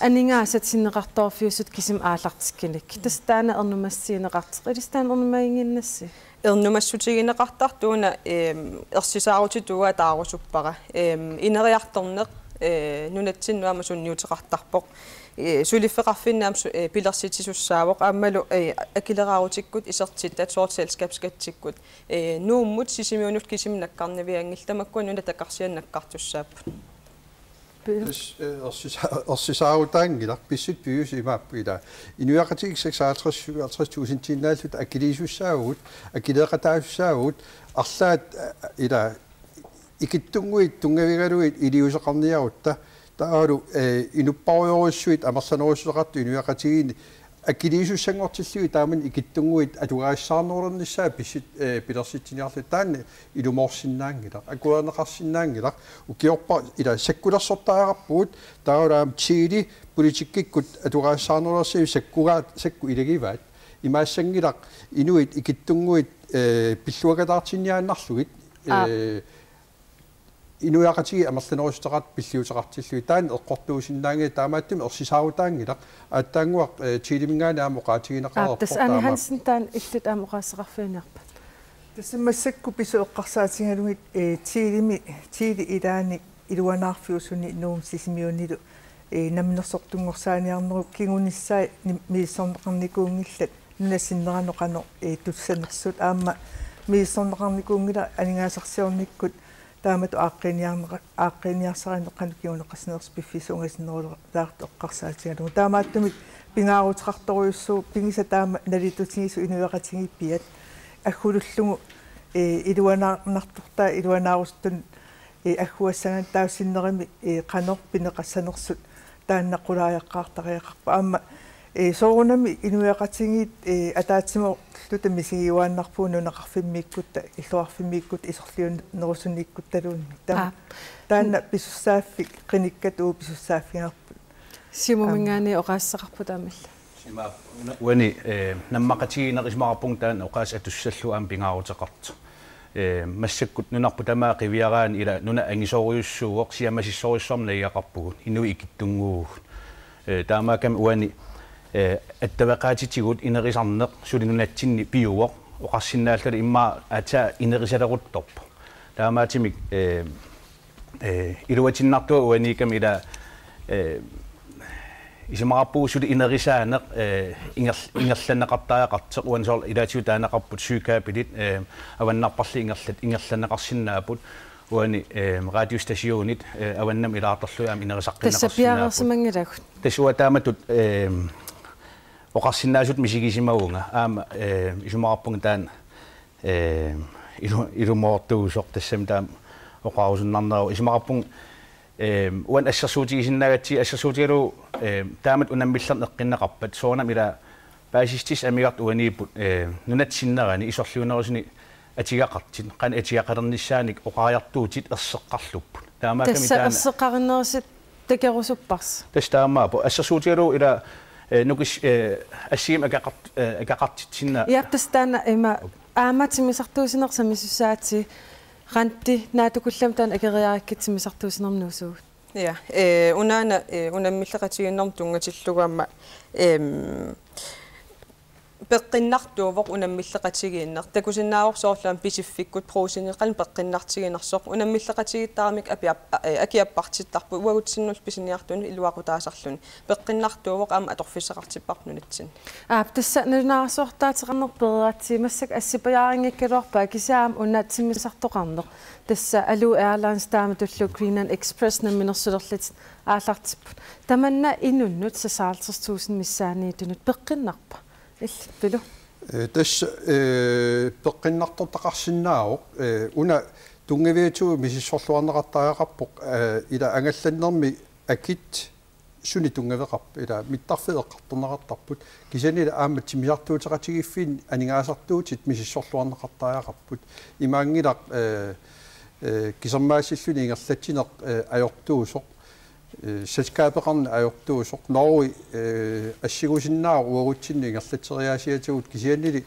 Aningaasat sinneqartoorfiusut kisimik aallartikkunik. Tassa taanna ernumassutigineqartoq. Ilissi taanna ernumaginnginnassi? Ernumassutigineqartartoq una, ehm, ersisaarutitut uanga taarusuppara. Ehm, ineriartorneq, eh, nunatsinnut aamma sunniuteqartarpoq. Eh, suliffeqarfinni aamma su-, eh, pilersitsussaavoq aammalu, eh, akileraarutikkut isertitat soorlu selskabsskattikkut, eh, Nuummut Sisimiunut kisimik nakkarnavianngillat, tamakkua Nunatta Ataqarsianut nakkartussaapput. Pil- Tassa, eh, ersisa-, ersisaarutaanngilaq, pissutsit piviusut imaapput ila. Inuiaqatigiit seksoghalvtreds syvoghalvtreds tusindiinnaalluta akiliisussaavugut, akileeqataasussaavugut, arlaat, eh, ila ikittunnguit tunngavigalugit iliuuseqarniarutta, taavalu, eh, inupparujorujussuit amerlanerussuteqartut inuiaqatigiinni akiliisussanngortillugit taamani ikittunnguit atugarissaarnerulernissaat pissut-, eh, pilersitsiniarluta, taanna ilumoorsinnaanngilaq, akuerineqarsinnaanngilaq, ukiorpassuit ila sakkulersortariaqarpugut, taavalu aamma Tele politikkikkut atugarissaarnerulersimasut sakkugaat, sakkut ilagivaat, imaassanngilaq inuit ikittunnguit, eh, pilluakkataartinniaannarlugit, Aap. eh, inuiaqatigiit amerlanerussuteqartut pilliuteqartillugit, taanna eqqortuusinnaanngilaq, taamaattumik ersisaarutaanngilaq, aatsaannguaq, eh, Teleminngaanniit aamma oqaatigineqareerpoq. Aap, tassa Ane Hansen taanna illit aamma oqaaseqarfiginiarpat? Tassa massakkut pisut eqqarsaatigalugit, eh, Telemi, Tele ilaanni iluanaarfiusuni Nuummut Sisimiunilu, eh, namminersortunngorsaaniarnerup kingunissai ni-, misissorneqarnikuunngillat nunap sinneranut qanoq, eh, tussanersut, aamma misissorneqarnikuunngilaq aningaasarsiornikkut taamatut aaqqiiniarneqa-, aaqqiiniarsarineq qanoq kinguneqarsimanersoq piffissap ungasinnerulaartoq eqqarsaatigalugu. Taamaattumik pingaaruteqartorujussuuvoq pigisat taama nalitutigisut inuiaqatigiit piat aggulullugu, eh, iluanaarnartortaa iluanaarusuttunut, eh, agguassagaanni taava sinnerimi, eh, qanoq pineqassanersut taanna qulaajaqqaartariaqarpoq. Aamma, eh, soorunami inuiaqatigiit, eh, ataatsimoorluta misigiuaannarpugut nunaqarfimmiikkutta, illoqarfimmiikkutta, isorliunerusuniikkuttaluunniit. Taama, Aap. Taanna pisussaaffik, qinikkat uagut pisussaaffigaarput. Siumuminngaanniit oqaaseqarput aamma illit. Ima una-, uani, eh, nammaqatigiinneq isumaqarpunga taanna oqaaseq atussallugu aamma pingaaruteqartoq. Eh, massakkut nunarput tamaat qiviaraanni ila nuna angisoorujussuuvoq, siammasissorujussuarmik najugaqarpugut, inuit ikittunnguuvugut. Eh, taamaakkami uani, eh, attaveqaatitigut inerisarneq suli nunatsinni piuvoq, oqarsinnaalluta immaqa aatsaat inerisaleruttorpoq. Taamaattumik, eh, eh, iluatinnartuat uaniikkami ila, eh, isumaqarpugut suli inerisaaneq, eh, inger-, ingerlanneqartariaqartoq, uani soorlu ilaatigut taaneqarput sykapilit, eh, avannarparli ingerlat-, ingerlanneqarsinnaapput, uani, eh, radiostationit, eh, avannamut ilaartorlugit aamma Tassa inerisaqqiinnarsinnaapput. Piareersimanngilagut. Tassa uanga taamatut, eh, oqarsinnaasutut misigisimavunga, aamma, eh, isumaqarpunga taanna, eh, ilu-, ilumoortuusoq, tassami taama oqarusunnarneruvoq. Isumaqarpunga, eh, uani assersuutigisinnaagatsigit, assersuutigalugu, eh, taamatut unammillerneq eqqunneqarpat, soorunami ila paasissutissat amigartut uaniipput, eh, nunatta sinnerani isorliunerusuni atugaqartut, qanoq atugaqalernissaannik oqariartuutit erseqqarlupput. Taamaakkami Tassa taanna erseqqarinnerusut takorusupparsi. Tassa taamaappoq. Assersuutigalugu ila, eh, nukis-, eh, assigiimmik akeqart-, eh, akeqartitsinnaa-. Iap, tassa taanna ima aamma timmisartuussineq sammisussaagatsigu, Randi, naatsukullammik taanna akeriarakkit timmisartuussinermut nuussuugut. Ja, eh, unaana, eh, unammilleqatigiinnermut tunngatillugu aamma, ehm, peqqinnartuuvoq unammilleqatigiinneq. Takusinnaavoq soorlu aamma Pisiffikkut Brugsenip qanoq peqqinnartiginersoq. Unammilleqatigiittaramik apiap-, eh, akiappartittarput uagutsinnullu pisiniartunut iluaqutaasarluni. Peqqinnartuuvoq aamma atorfissaqartipparput nunatsinni. Aap, tassa nalunaarsuartaateqarneq pereeratsigit, massakkut assipajaarinngikkaluarpaa, kisianni aamma una timmisartoqarneq. Tassa Alu Airlines taamatullu Greenland Express namminersulerlutik aallartipput. Tamanna inunnut seksoghalvtreds tusind missaanniittunut peqqinnarpa? Illit, Pilu. Eh, tassa, eh, peqqinnartortaqarsinnaavoq, eh, una tunngaviatigut misissorluarneqartariaqarpoq, eh, ila angallannermi akit suni tunngaveqarpa, ila mittarfiit eqqartorneqartarput, kisiannili aamma timmisartuuteqatigiiffiit aningaasartuutit misissorluarneqartariaqarput. Imaanngilaq, eh, eh, kisermaassilluni ingerlatsineq, eh, ajortuusoq, eh, selskabeqarneq ajortuusoq, Norge, eh, assigusinnaavoq uagutsinnut ingerlatseriaasiatigut, kisiannili,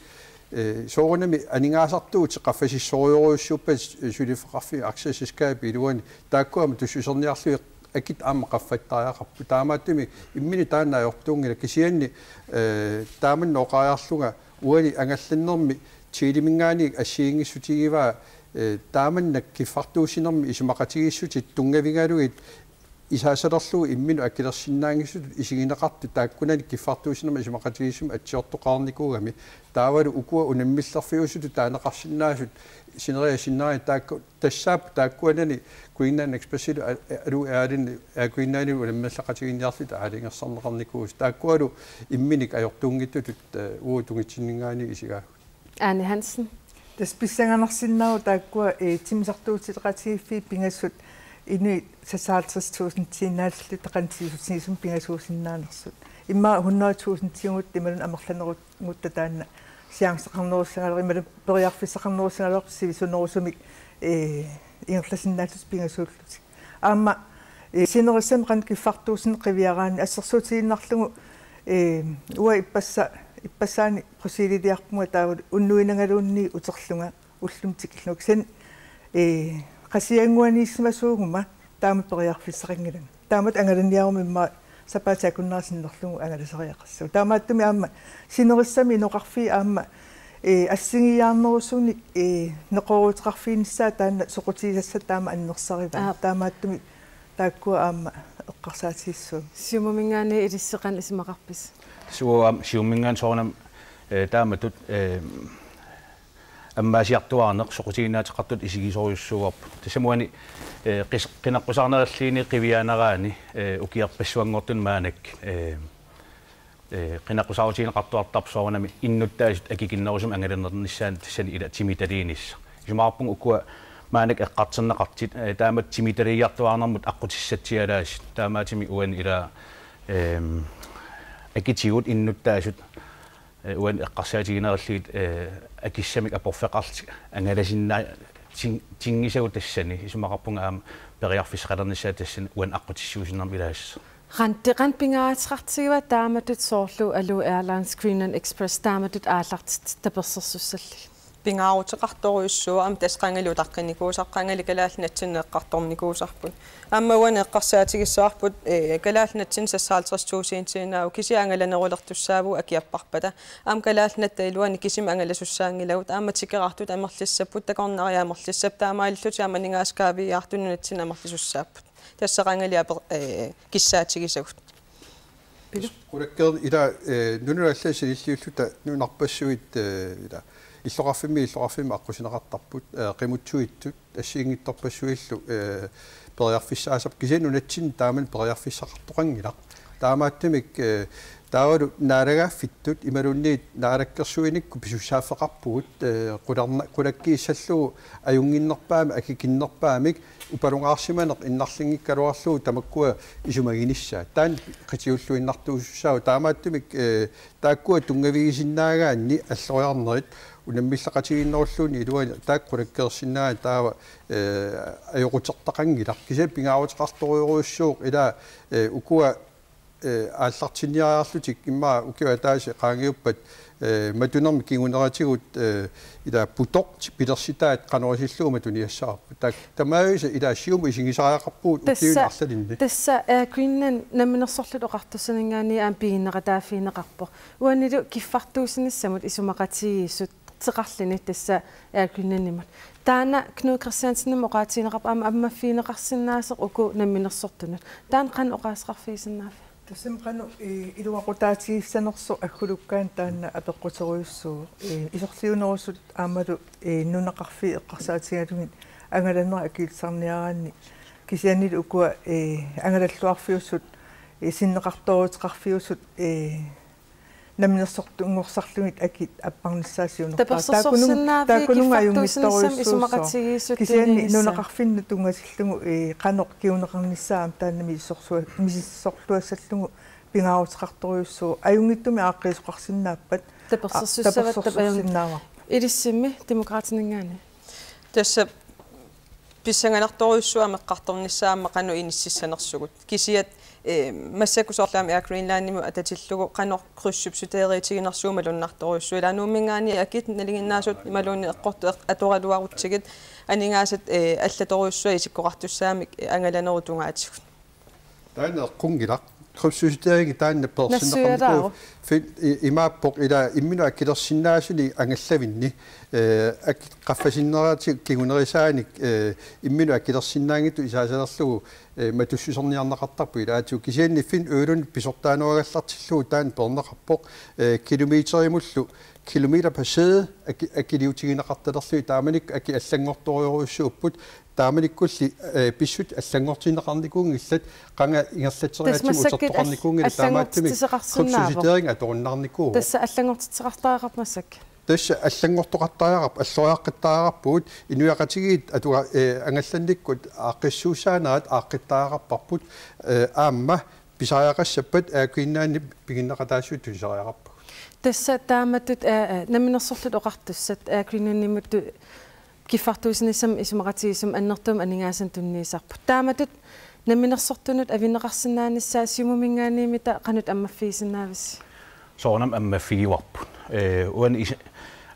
eh, soorunami aningaasartuutit qaffasissorujorujussuuppata, eh, suliffeqarfiit aktieselskabit iluanni, taakkua aamma tussuserniarlugit akit aamma qaffattariaqarput. Taamaattumik imminut taanna ajortuunngilaq, kisianni, eh, taamannak oqariarlunga uani angallannermi Teleminngaanniit assigiinngissutigivaat, eh, taamannak kiffartuussinermi isumaqatigiissutit tunngavigalugit isaasalerlugu imminut akilersinnaanngissutut isigineqartut taakkunani kiffartuussinermi isumaqatigiissummi atsiortoqarnikuugami, taavalu ukua unammillerfiusutut taaneqarsinnaasut sineriak sinnerani taakku tassaapput taakkuanani Greenland Expressilu a-, a-, Alu Airlineni Air Greenlandimut unammilleqatigiinniarlutik aalajangersarneqarnikuusut. Taakkualu imminik ajortuunngitsutut, eh, uagut tungitsinninngaanniit isigaagut. Ane Hansen. Tassa pissanganarsinnaavoq taakkua, eh, timmisartuuteqatigiiffiit pingasut inuit seksoghalvtreds tusindiinnaallutik qanoq iliuusissutigisumik pingasuusinnaanersut. Immaqa hundrede tusindiugut imaluunniit amerlanerugutta taanna chanceqarnerussagaluarpoq imaluunniit periarfissaqarnerussagaluarpoq sivisunerusumik, eh, ingerlasinnaallutik pingasuullutik. Aamma, eh, sinerissami qanoq kiffartuussineq qiviaraanni assersuutigiinnarlugu, eh, uanga ippassa-, ippassaani Bruxellesiliarpunga taavalu unnuinagaluunniit uterlunga ullumi tikillugu. Kisianni, eh, Qasigiannguaniissimasuuguma taamatut periarfissaqanngilanga. Taamatut angalaniaruma immaqa sapaatip akunnera sinnerlugu angalasariaqassaaq. Taamaattumik aamma sinerissami inoqarfiit aamma, eh, assigiiaarnerusunik, eh, neqerooruteqarfiginissaat taanna soqutigisassat taama annersarivaat. Aap. Taamaattumik taakkua aamma eqqarsaatigissavat. Siumuminngaanniit ilissi qanoq isumaqarpisi? Suu, aamma Siumuminngaanniit soorunami, eh, taamatut, eh, ammaasiartuaarneq soqutiginnaateqartutut isigisorujussuuarput. Tassami uani, eh, qis-, qineqqusaarnerulluunniit qiviaaneraanni, eh, ukiorpassuanngortuni maannakkut, eh, eh, qineqqusaarutigineqartuartarpoq soorunami innuttaasut akikinnerusumik angalanernissaannut tassani ila timitaliinissaq. Isumaqarpunga ukua maannakkut eqqartorneqartut, eh, taamatut timitaliiartuaarnermut aqqutissatsialaasut. Taamaattumik uani ila, ehm, akitigut innuttaasut, eh, uani eqqarsaatiginerullugu, eh, akissamik aporfeqarlutik angalasinnaa-, tin-, tinngisagut tassani, isumaqarpunga aamma periarfissaqalernissaat tassani uani aqqutissiuussinermi ilaassasoq. Qanoq, qanoq pingaaruteqartigiva taamatut soorlu Alu Airlines, Greenland Express taamatut aallartitat tapersersussallugit? Pingaaruteqartorujussuuvoq, aamma tassa qangali utaqqinikuusarput, qangali Kalaallit Nunatsinni eqqartornikuusarput. Aamma uani eqqarsaatigissavarput, eh, Kalaallit Nunatsinni seksoghalvtreds tusindiinnaavoq, kisianni angalanerulertussaavugut akiapparpata. Aamma Kalaallit Nunatta iluani kisimik angalasussaanngilagut, aamma tikeraartut amerlissapput, takornariat amerlissapput, taamaalillutik aamma aningaasat kaaviiaartut nunatsinni amerlasussaapput. Tassa qangali aper-, eh, kissaatigisagut. Pilo? Qulakkeerneq ila, eh, nunanut allanut sanilliulluta nunarpassuit, eh, ila illoqarfimmi, illoqarfimmi aqqusineqartarput, eh, qimuttuittut assigiinngitsorpassuillu, eh, periarfissaasarput, kisianni nunatsinni taamani periarfissaqartoqanngilaq. Taamaattumik, eh, taavalu naalagaaffittut imaluunniit naalakkersuinikkut pisussaaffeqarpugut, eh, qularna-, qulakkiissallugu ajunnginnerpaamik, akikinnerpaamik, upalungaarsimaneq innarlinngikkaluarlugu tamakkua isumaginissaat. Taanna qitiulluinnartuusussaavoq, taamaattumik, eh, taakkua tunngavigisinnaagaanni alloriarnerit unammilleqatigiinnerulluunniit iluani taakku qulakkeersinnaagaanni taava, eh, ajoqutertaqanngilaq. Kisianni pingaaruteqartorujussuuvoq ila, eh, ukua, eh, aallartinniariarlutik immaqa ukiut ataaseq qaangiuppat, eh, matunermik kinguneratigut, eh, ila putoq pilersitaat qanoq isillugu matuniassavarput. Taak-, tamaavisa ila Siumut isigisariaqarpugut ukiuni arlalinni. Tassa Air Greenland Namminersorlutik Oqartussaninngaanniit aamma piginneqataaffigineqarpoq. Uanilu kiffartuussinissamut isumaqatigiissut teqarluni tassa Air Greenlandimut. Taanna Knud Kristiansenimut oqaatigineqarpoq aamma ammaffigineqarsinnaasoq uku namminersortunut. Taanna qanoq oqaaseqarfigisinnaavia? Tassami qanoq, eh, iluaqutaatigissanersoq aggulukkaanni taanna apeqquterujussuuvoq. Eh, isorliunerusut aammalu, eh, nunaqarfiit eqqarsaatigalugit angalanera akiliisarniaraanni kisiannili ukua, eh, angalalluarfiusut, eh, sinneqartooruteqarfiusut, eh, Namminersortunngorsarlugit akit apparnissaat siunerpaaq. Tapersersorsinnaaviit taakkununnga kiffartuussinissamut ajunngitsorujussuussaaq. Isumaqatigiissut kisianni tulinissaat. Nunaqarfinnut tunngatillugu, ee, qanoq kinguneqarnissaa aamma taanna misissorsua-, misissorluassallugu pingaaruteqartorujussuuvoq. Ajunngitsumik aaqqiisoqarsinnaappat. Tapersersussavaat tapersersorsinnaavarput. Ilissimi Demokraatininngaanniit. Tassa pissanganartorujussuaq aamma eqqartornissaa aamma qanoq inississanersugut. Kisiat, eh, massakkut soorlu aamma Air Greenlandimut atatillugu qanoq kryssubsidieriutiginersugut malunnartorujussuuvoq. Ilaa Nuumminngaanniit akit nalinginnaasut imaluunniit eqqortut eq-, atoraluarutsigit aningaasat, eh, allatorujussuaq isikkoqartussaamik, eh, angalanerup tungaatigut. Taanna eqqunngilaq. Kryssubsidiering taanna peersinneqarnikuuvoq. Nassuialaavoq. Fin-, i-, imaappoq ilaa imminut akilersinnaasunik angallavinni, eh, ak-, qaffasinneraatik kingunerisaanik, eh, imminut akilersinnaanngitsut isaasalerlugu, eh, matussuserniarneqartarpoq ilaatigut kisianni Finn Ø-luni pisortaanerugallartillugu taanna peerneqarpoq, eh, kilometerimullu kilometerbaseret aki-, akiliutigineqartalerlugit taamanikkut akit allanngortorujorujussuupput. Taamanikkulli, eh, pissutsit allanngortinneqarnikuunngillat, qanga ingerlatseriaatsimut utertoqarnikuunngillat, taamaattumik kryssubsidiering atorunnaarnikuuvoq. Tassa allanngortitseqartariaqarpoq massakkut. Tassa allanngortoqartariaqarpoq, alloriaqqittariaqarpugut, inuiaqatigiit atuga-, eh, angallannikkut aaqqissuussaanerat aaqqittariaqarparput, eh, aamma pisariaqassappat Air Greenlandip piginneqataassuit tusariaqarpagut. Tassa taamatut, eh, eh, namminersorlutik oqartussat Air Greenlandimut tu-, kiffartuussinissamut isumaqatigiissummi annertuumik aningaasanik tunniussarput. Taamatut namminersortunut avinneqarsinnaanissaa Siumuminngaanniit-mita qanoq ammaffigisinnaavissi? Soorunami ammaffigivarput. Eh, uani is-,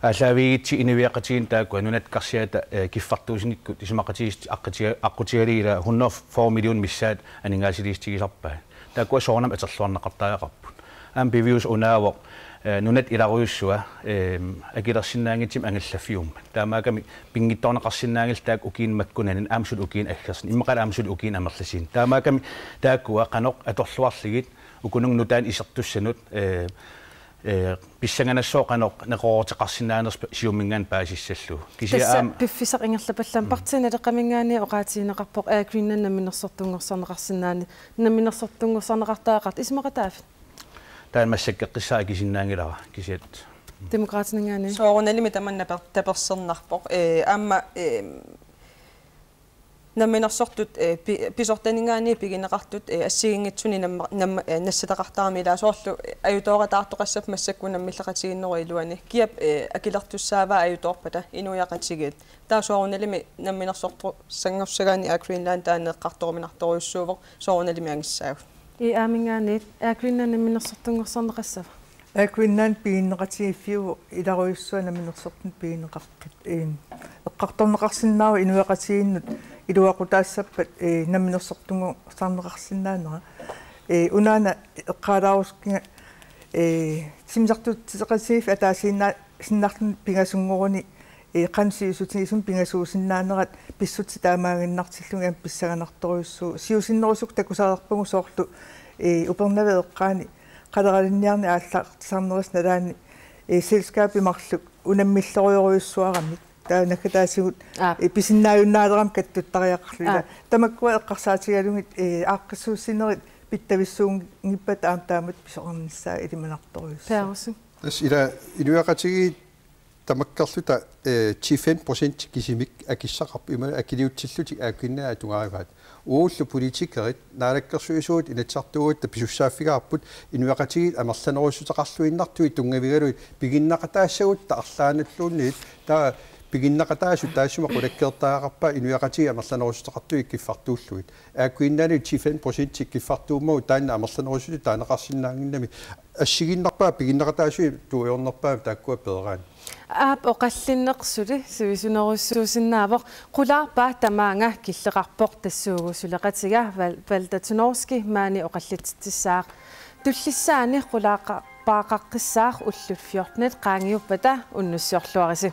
aallaavigigatsigu inuiaqatigiinni taakkua nunat karsiata, eh, kiffartuussinikkut isumaqatigiissut aqqutiga-, aqqutigalugit ilaa hundrede og fyrre millioner missaat aningaasaliissutigisarpaat. Taakkua soorunami atorluarneqartariaqarput. Aamma piviusoq unaavoq, eh, nunat ilarujussua, eh, akilersinnaanngitsumik angallaffiummat. Taamaakkami pinngitsoorneqarsinnaanngillat taakku ukiuni makkunani aamma suli ukiuni aggersuni. Immaqalu aamma suli ukiuni amerlasuuni. Taamaakkami taakkua qanoq atorluarlugit ukununnga nutaanik isertussanut, eh, eh, pissanganassaaq qanoq neqerooruteqarsinnaanersoq Siumuminngaanniit paasissallugu. Kisianni tassa aamma piffissaq ingerlapallaammat, mm, Partii Naleqqaminngaanniit oqaatigineqarpoq Air Greenland namminersortunngorsarneqarsinnaani-, namminersortunngorsarneqartariaqartoq, isumaqataaffiit? Taanna massakkut eqqissaaq akisinnaanngilara kisianni. Demokraatininngaanniit? Soorunalimi tamanna per-, tapersersornarpoq. Eh, aamma, eh, namminersortut, eh, pi-, pisortaninngaanniit pigineqartut, eh, assigiinngitsunik namma-, namma-, eh, nassataqartarami ilaa soorlu, eh, ajutoorataartoqassappat massakkut unammilleqatigiinnerup iluani. Kiap, eh, akilertussaavaa ajutoorpata inuiaqatigiit. Taava soorunalimi namminersortussanngorsaagaanni Air Greenland taanna eqqartoruminartorujussuuvoq, soorunalimi angissaagut. I A-minngaanniit Air Greenland namminersortunngorsarneqassava? Air Greenland piginneqatigiiffiuvoq ilarujussua namminersortunut pigineqartut. Ehm, eqqartorneqarsinnaavoq inuiaqatigiinnut iluaqutaassappat, eh, namminersortunngorsarneqarsinnaanera. Eh, unaana eqqaalaarusukkuma, eh, timmisartuuteqatigiiffik ataasiinnaa-, sinnarluni pingasunngoruni, eh, qanoq sivisutigisumik pingasuusinnaanerat pissutsit taamaaginnartillugit aamma pissanganartorujussuuvoq. Siusinnerusukkut takusariaqarpagut soorlu, eh, Upernaviup eqqaani qaleralinniarneq aallartisarnerisa nalaani, eh, selskabit marluk unammillerujorujussuaramik. Taava naggataatigut, aap, eh, pisinnaajunnaaleramik kattuttariaqarluni. Aap. Tamakkua eqqarsaatigalugit, eh, aaqqissuussinerit pittavissuunngippata aamma taamatut pisoqarnissaa ilimanartorujussuuvoq. Pearussut. Tassa ilaa inuiaqatigiit tamakkerluta, eh, ti fem procent kisimik akissaqarput ima akiliutsillutik Air Greenlandip atugarivaat. Uagullu politikerit, naalakkersuisuugut, Inatsisartuugut, taava pisussaaffigaarput inuiaqatigiit amerlanerussuteqarluinnartut tunngavigalugit piginneqataassagutta arlaannulluunniit, taava piginneqataasut taassuma qulakkeertariaqarpaat inuiaqatigiit amerlanerussuteqartut kiffartuullugit. Air Greenlandip ti fem procent kiffartuummagu taanna amerlanerussutut taaneqarsinnaannginnami. Assigiinnarpaa piginneqataasui tuujoornerpaamik taakkua peeraanni. Aap, oqallinneq suli sivisunerussuusinnaavoq, qulaarpaa tamaanga killeqarpoq tassuugu suleqatiga Val-, Valter Tunorski maani oqallitsitsissaaq. Tullissaani qulaarpaaqaqqissaaq ullut fjortenit qaangiuppata unnussiorluarisi.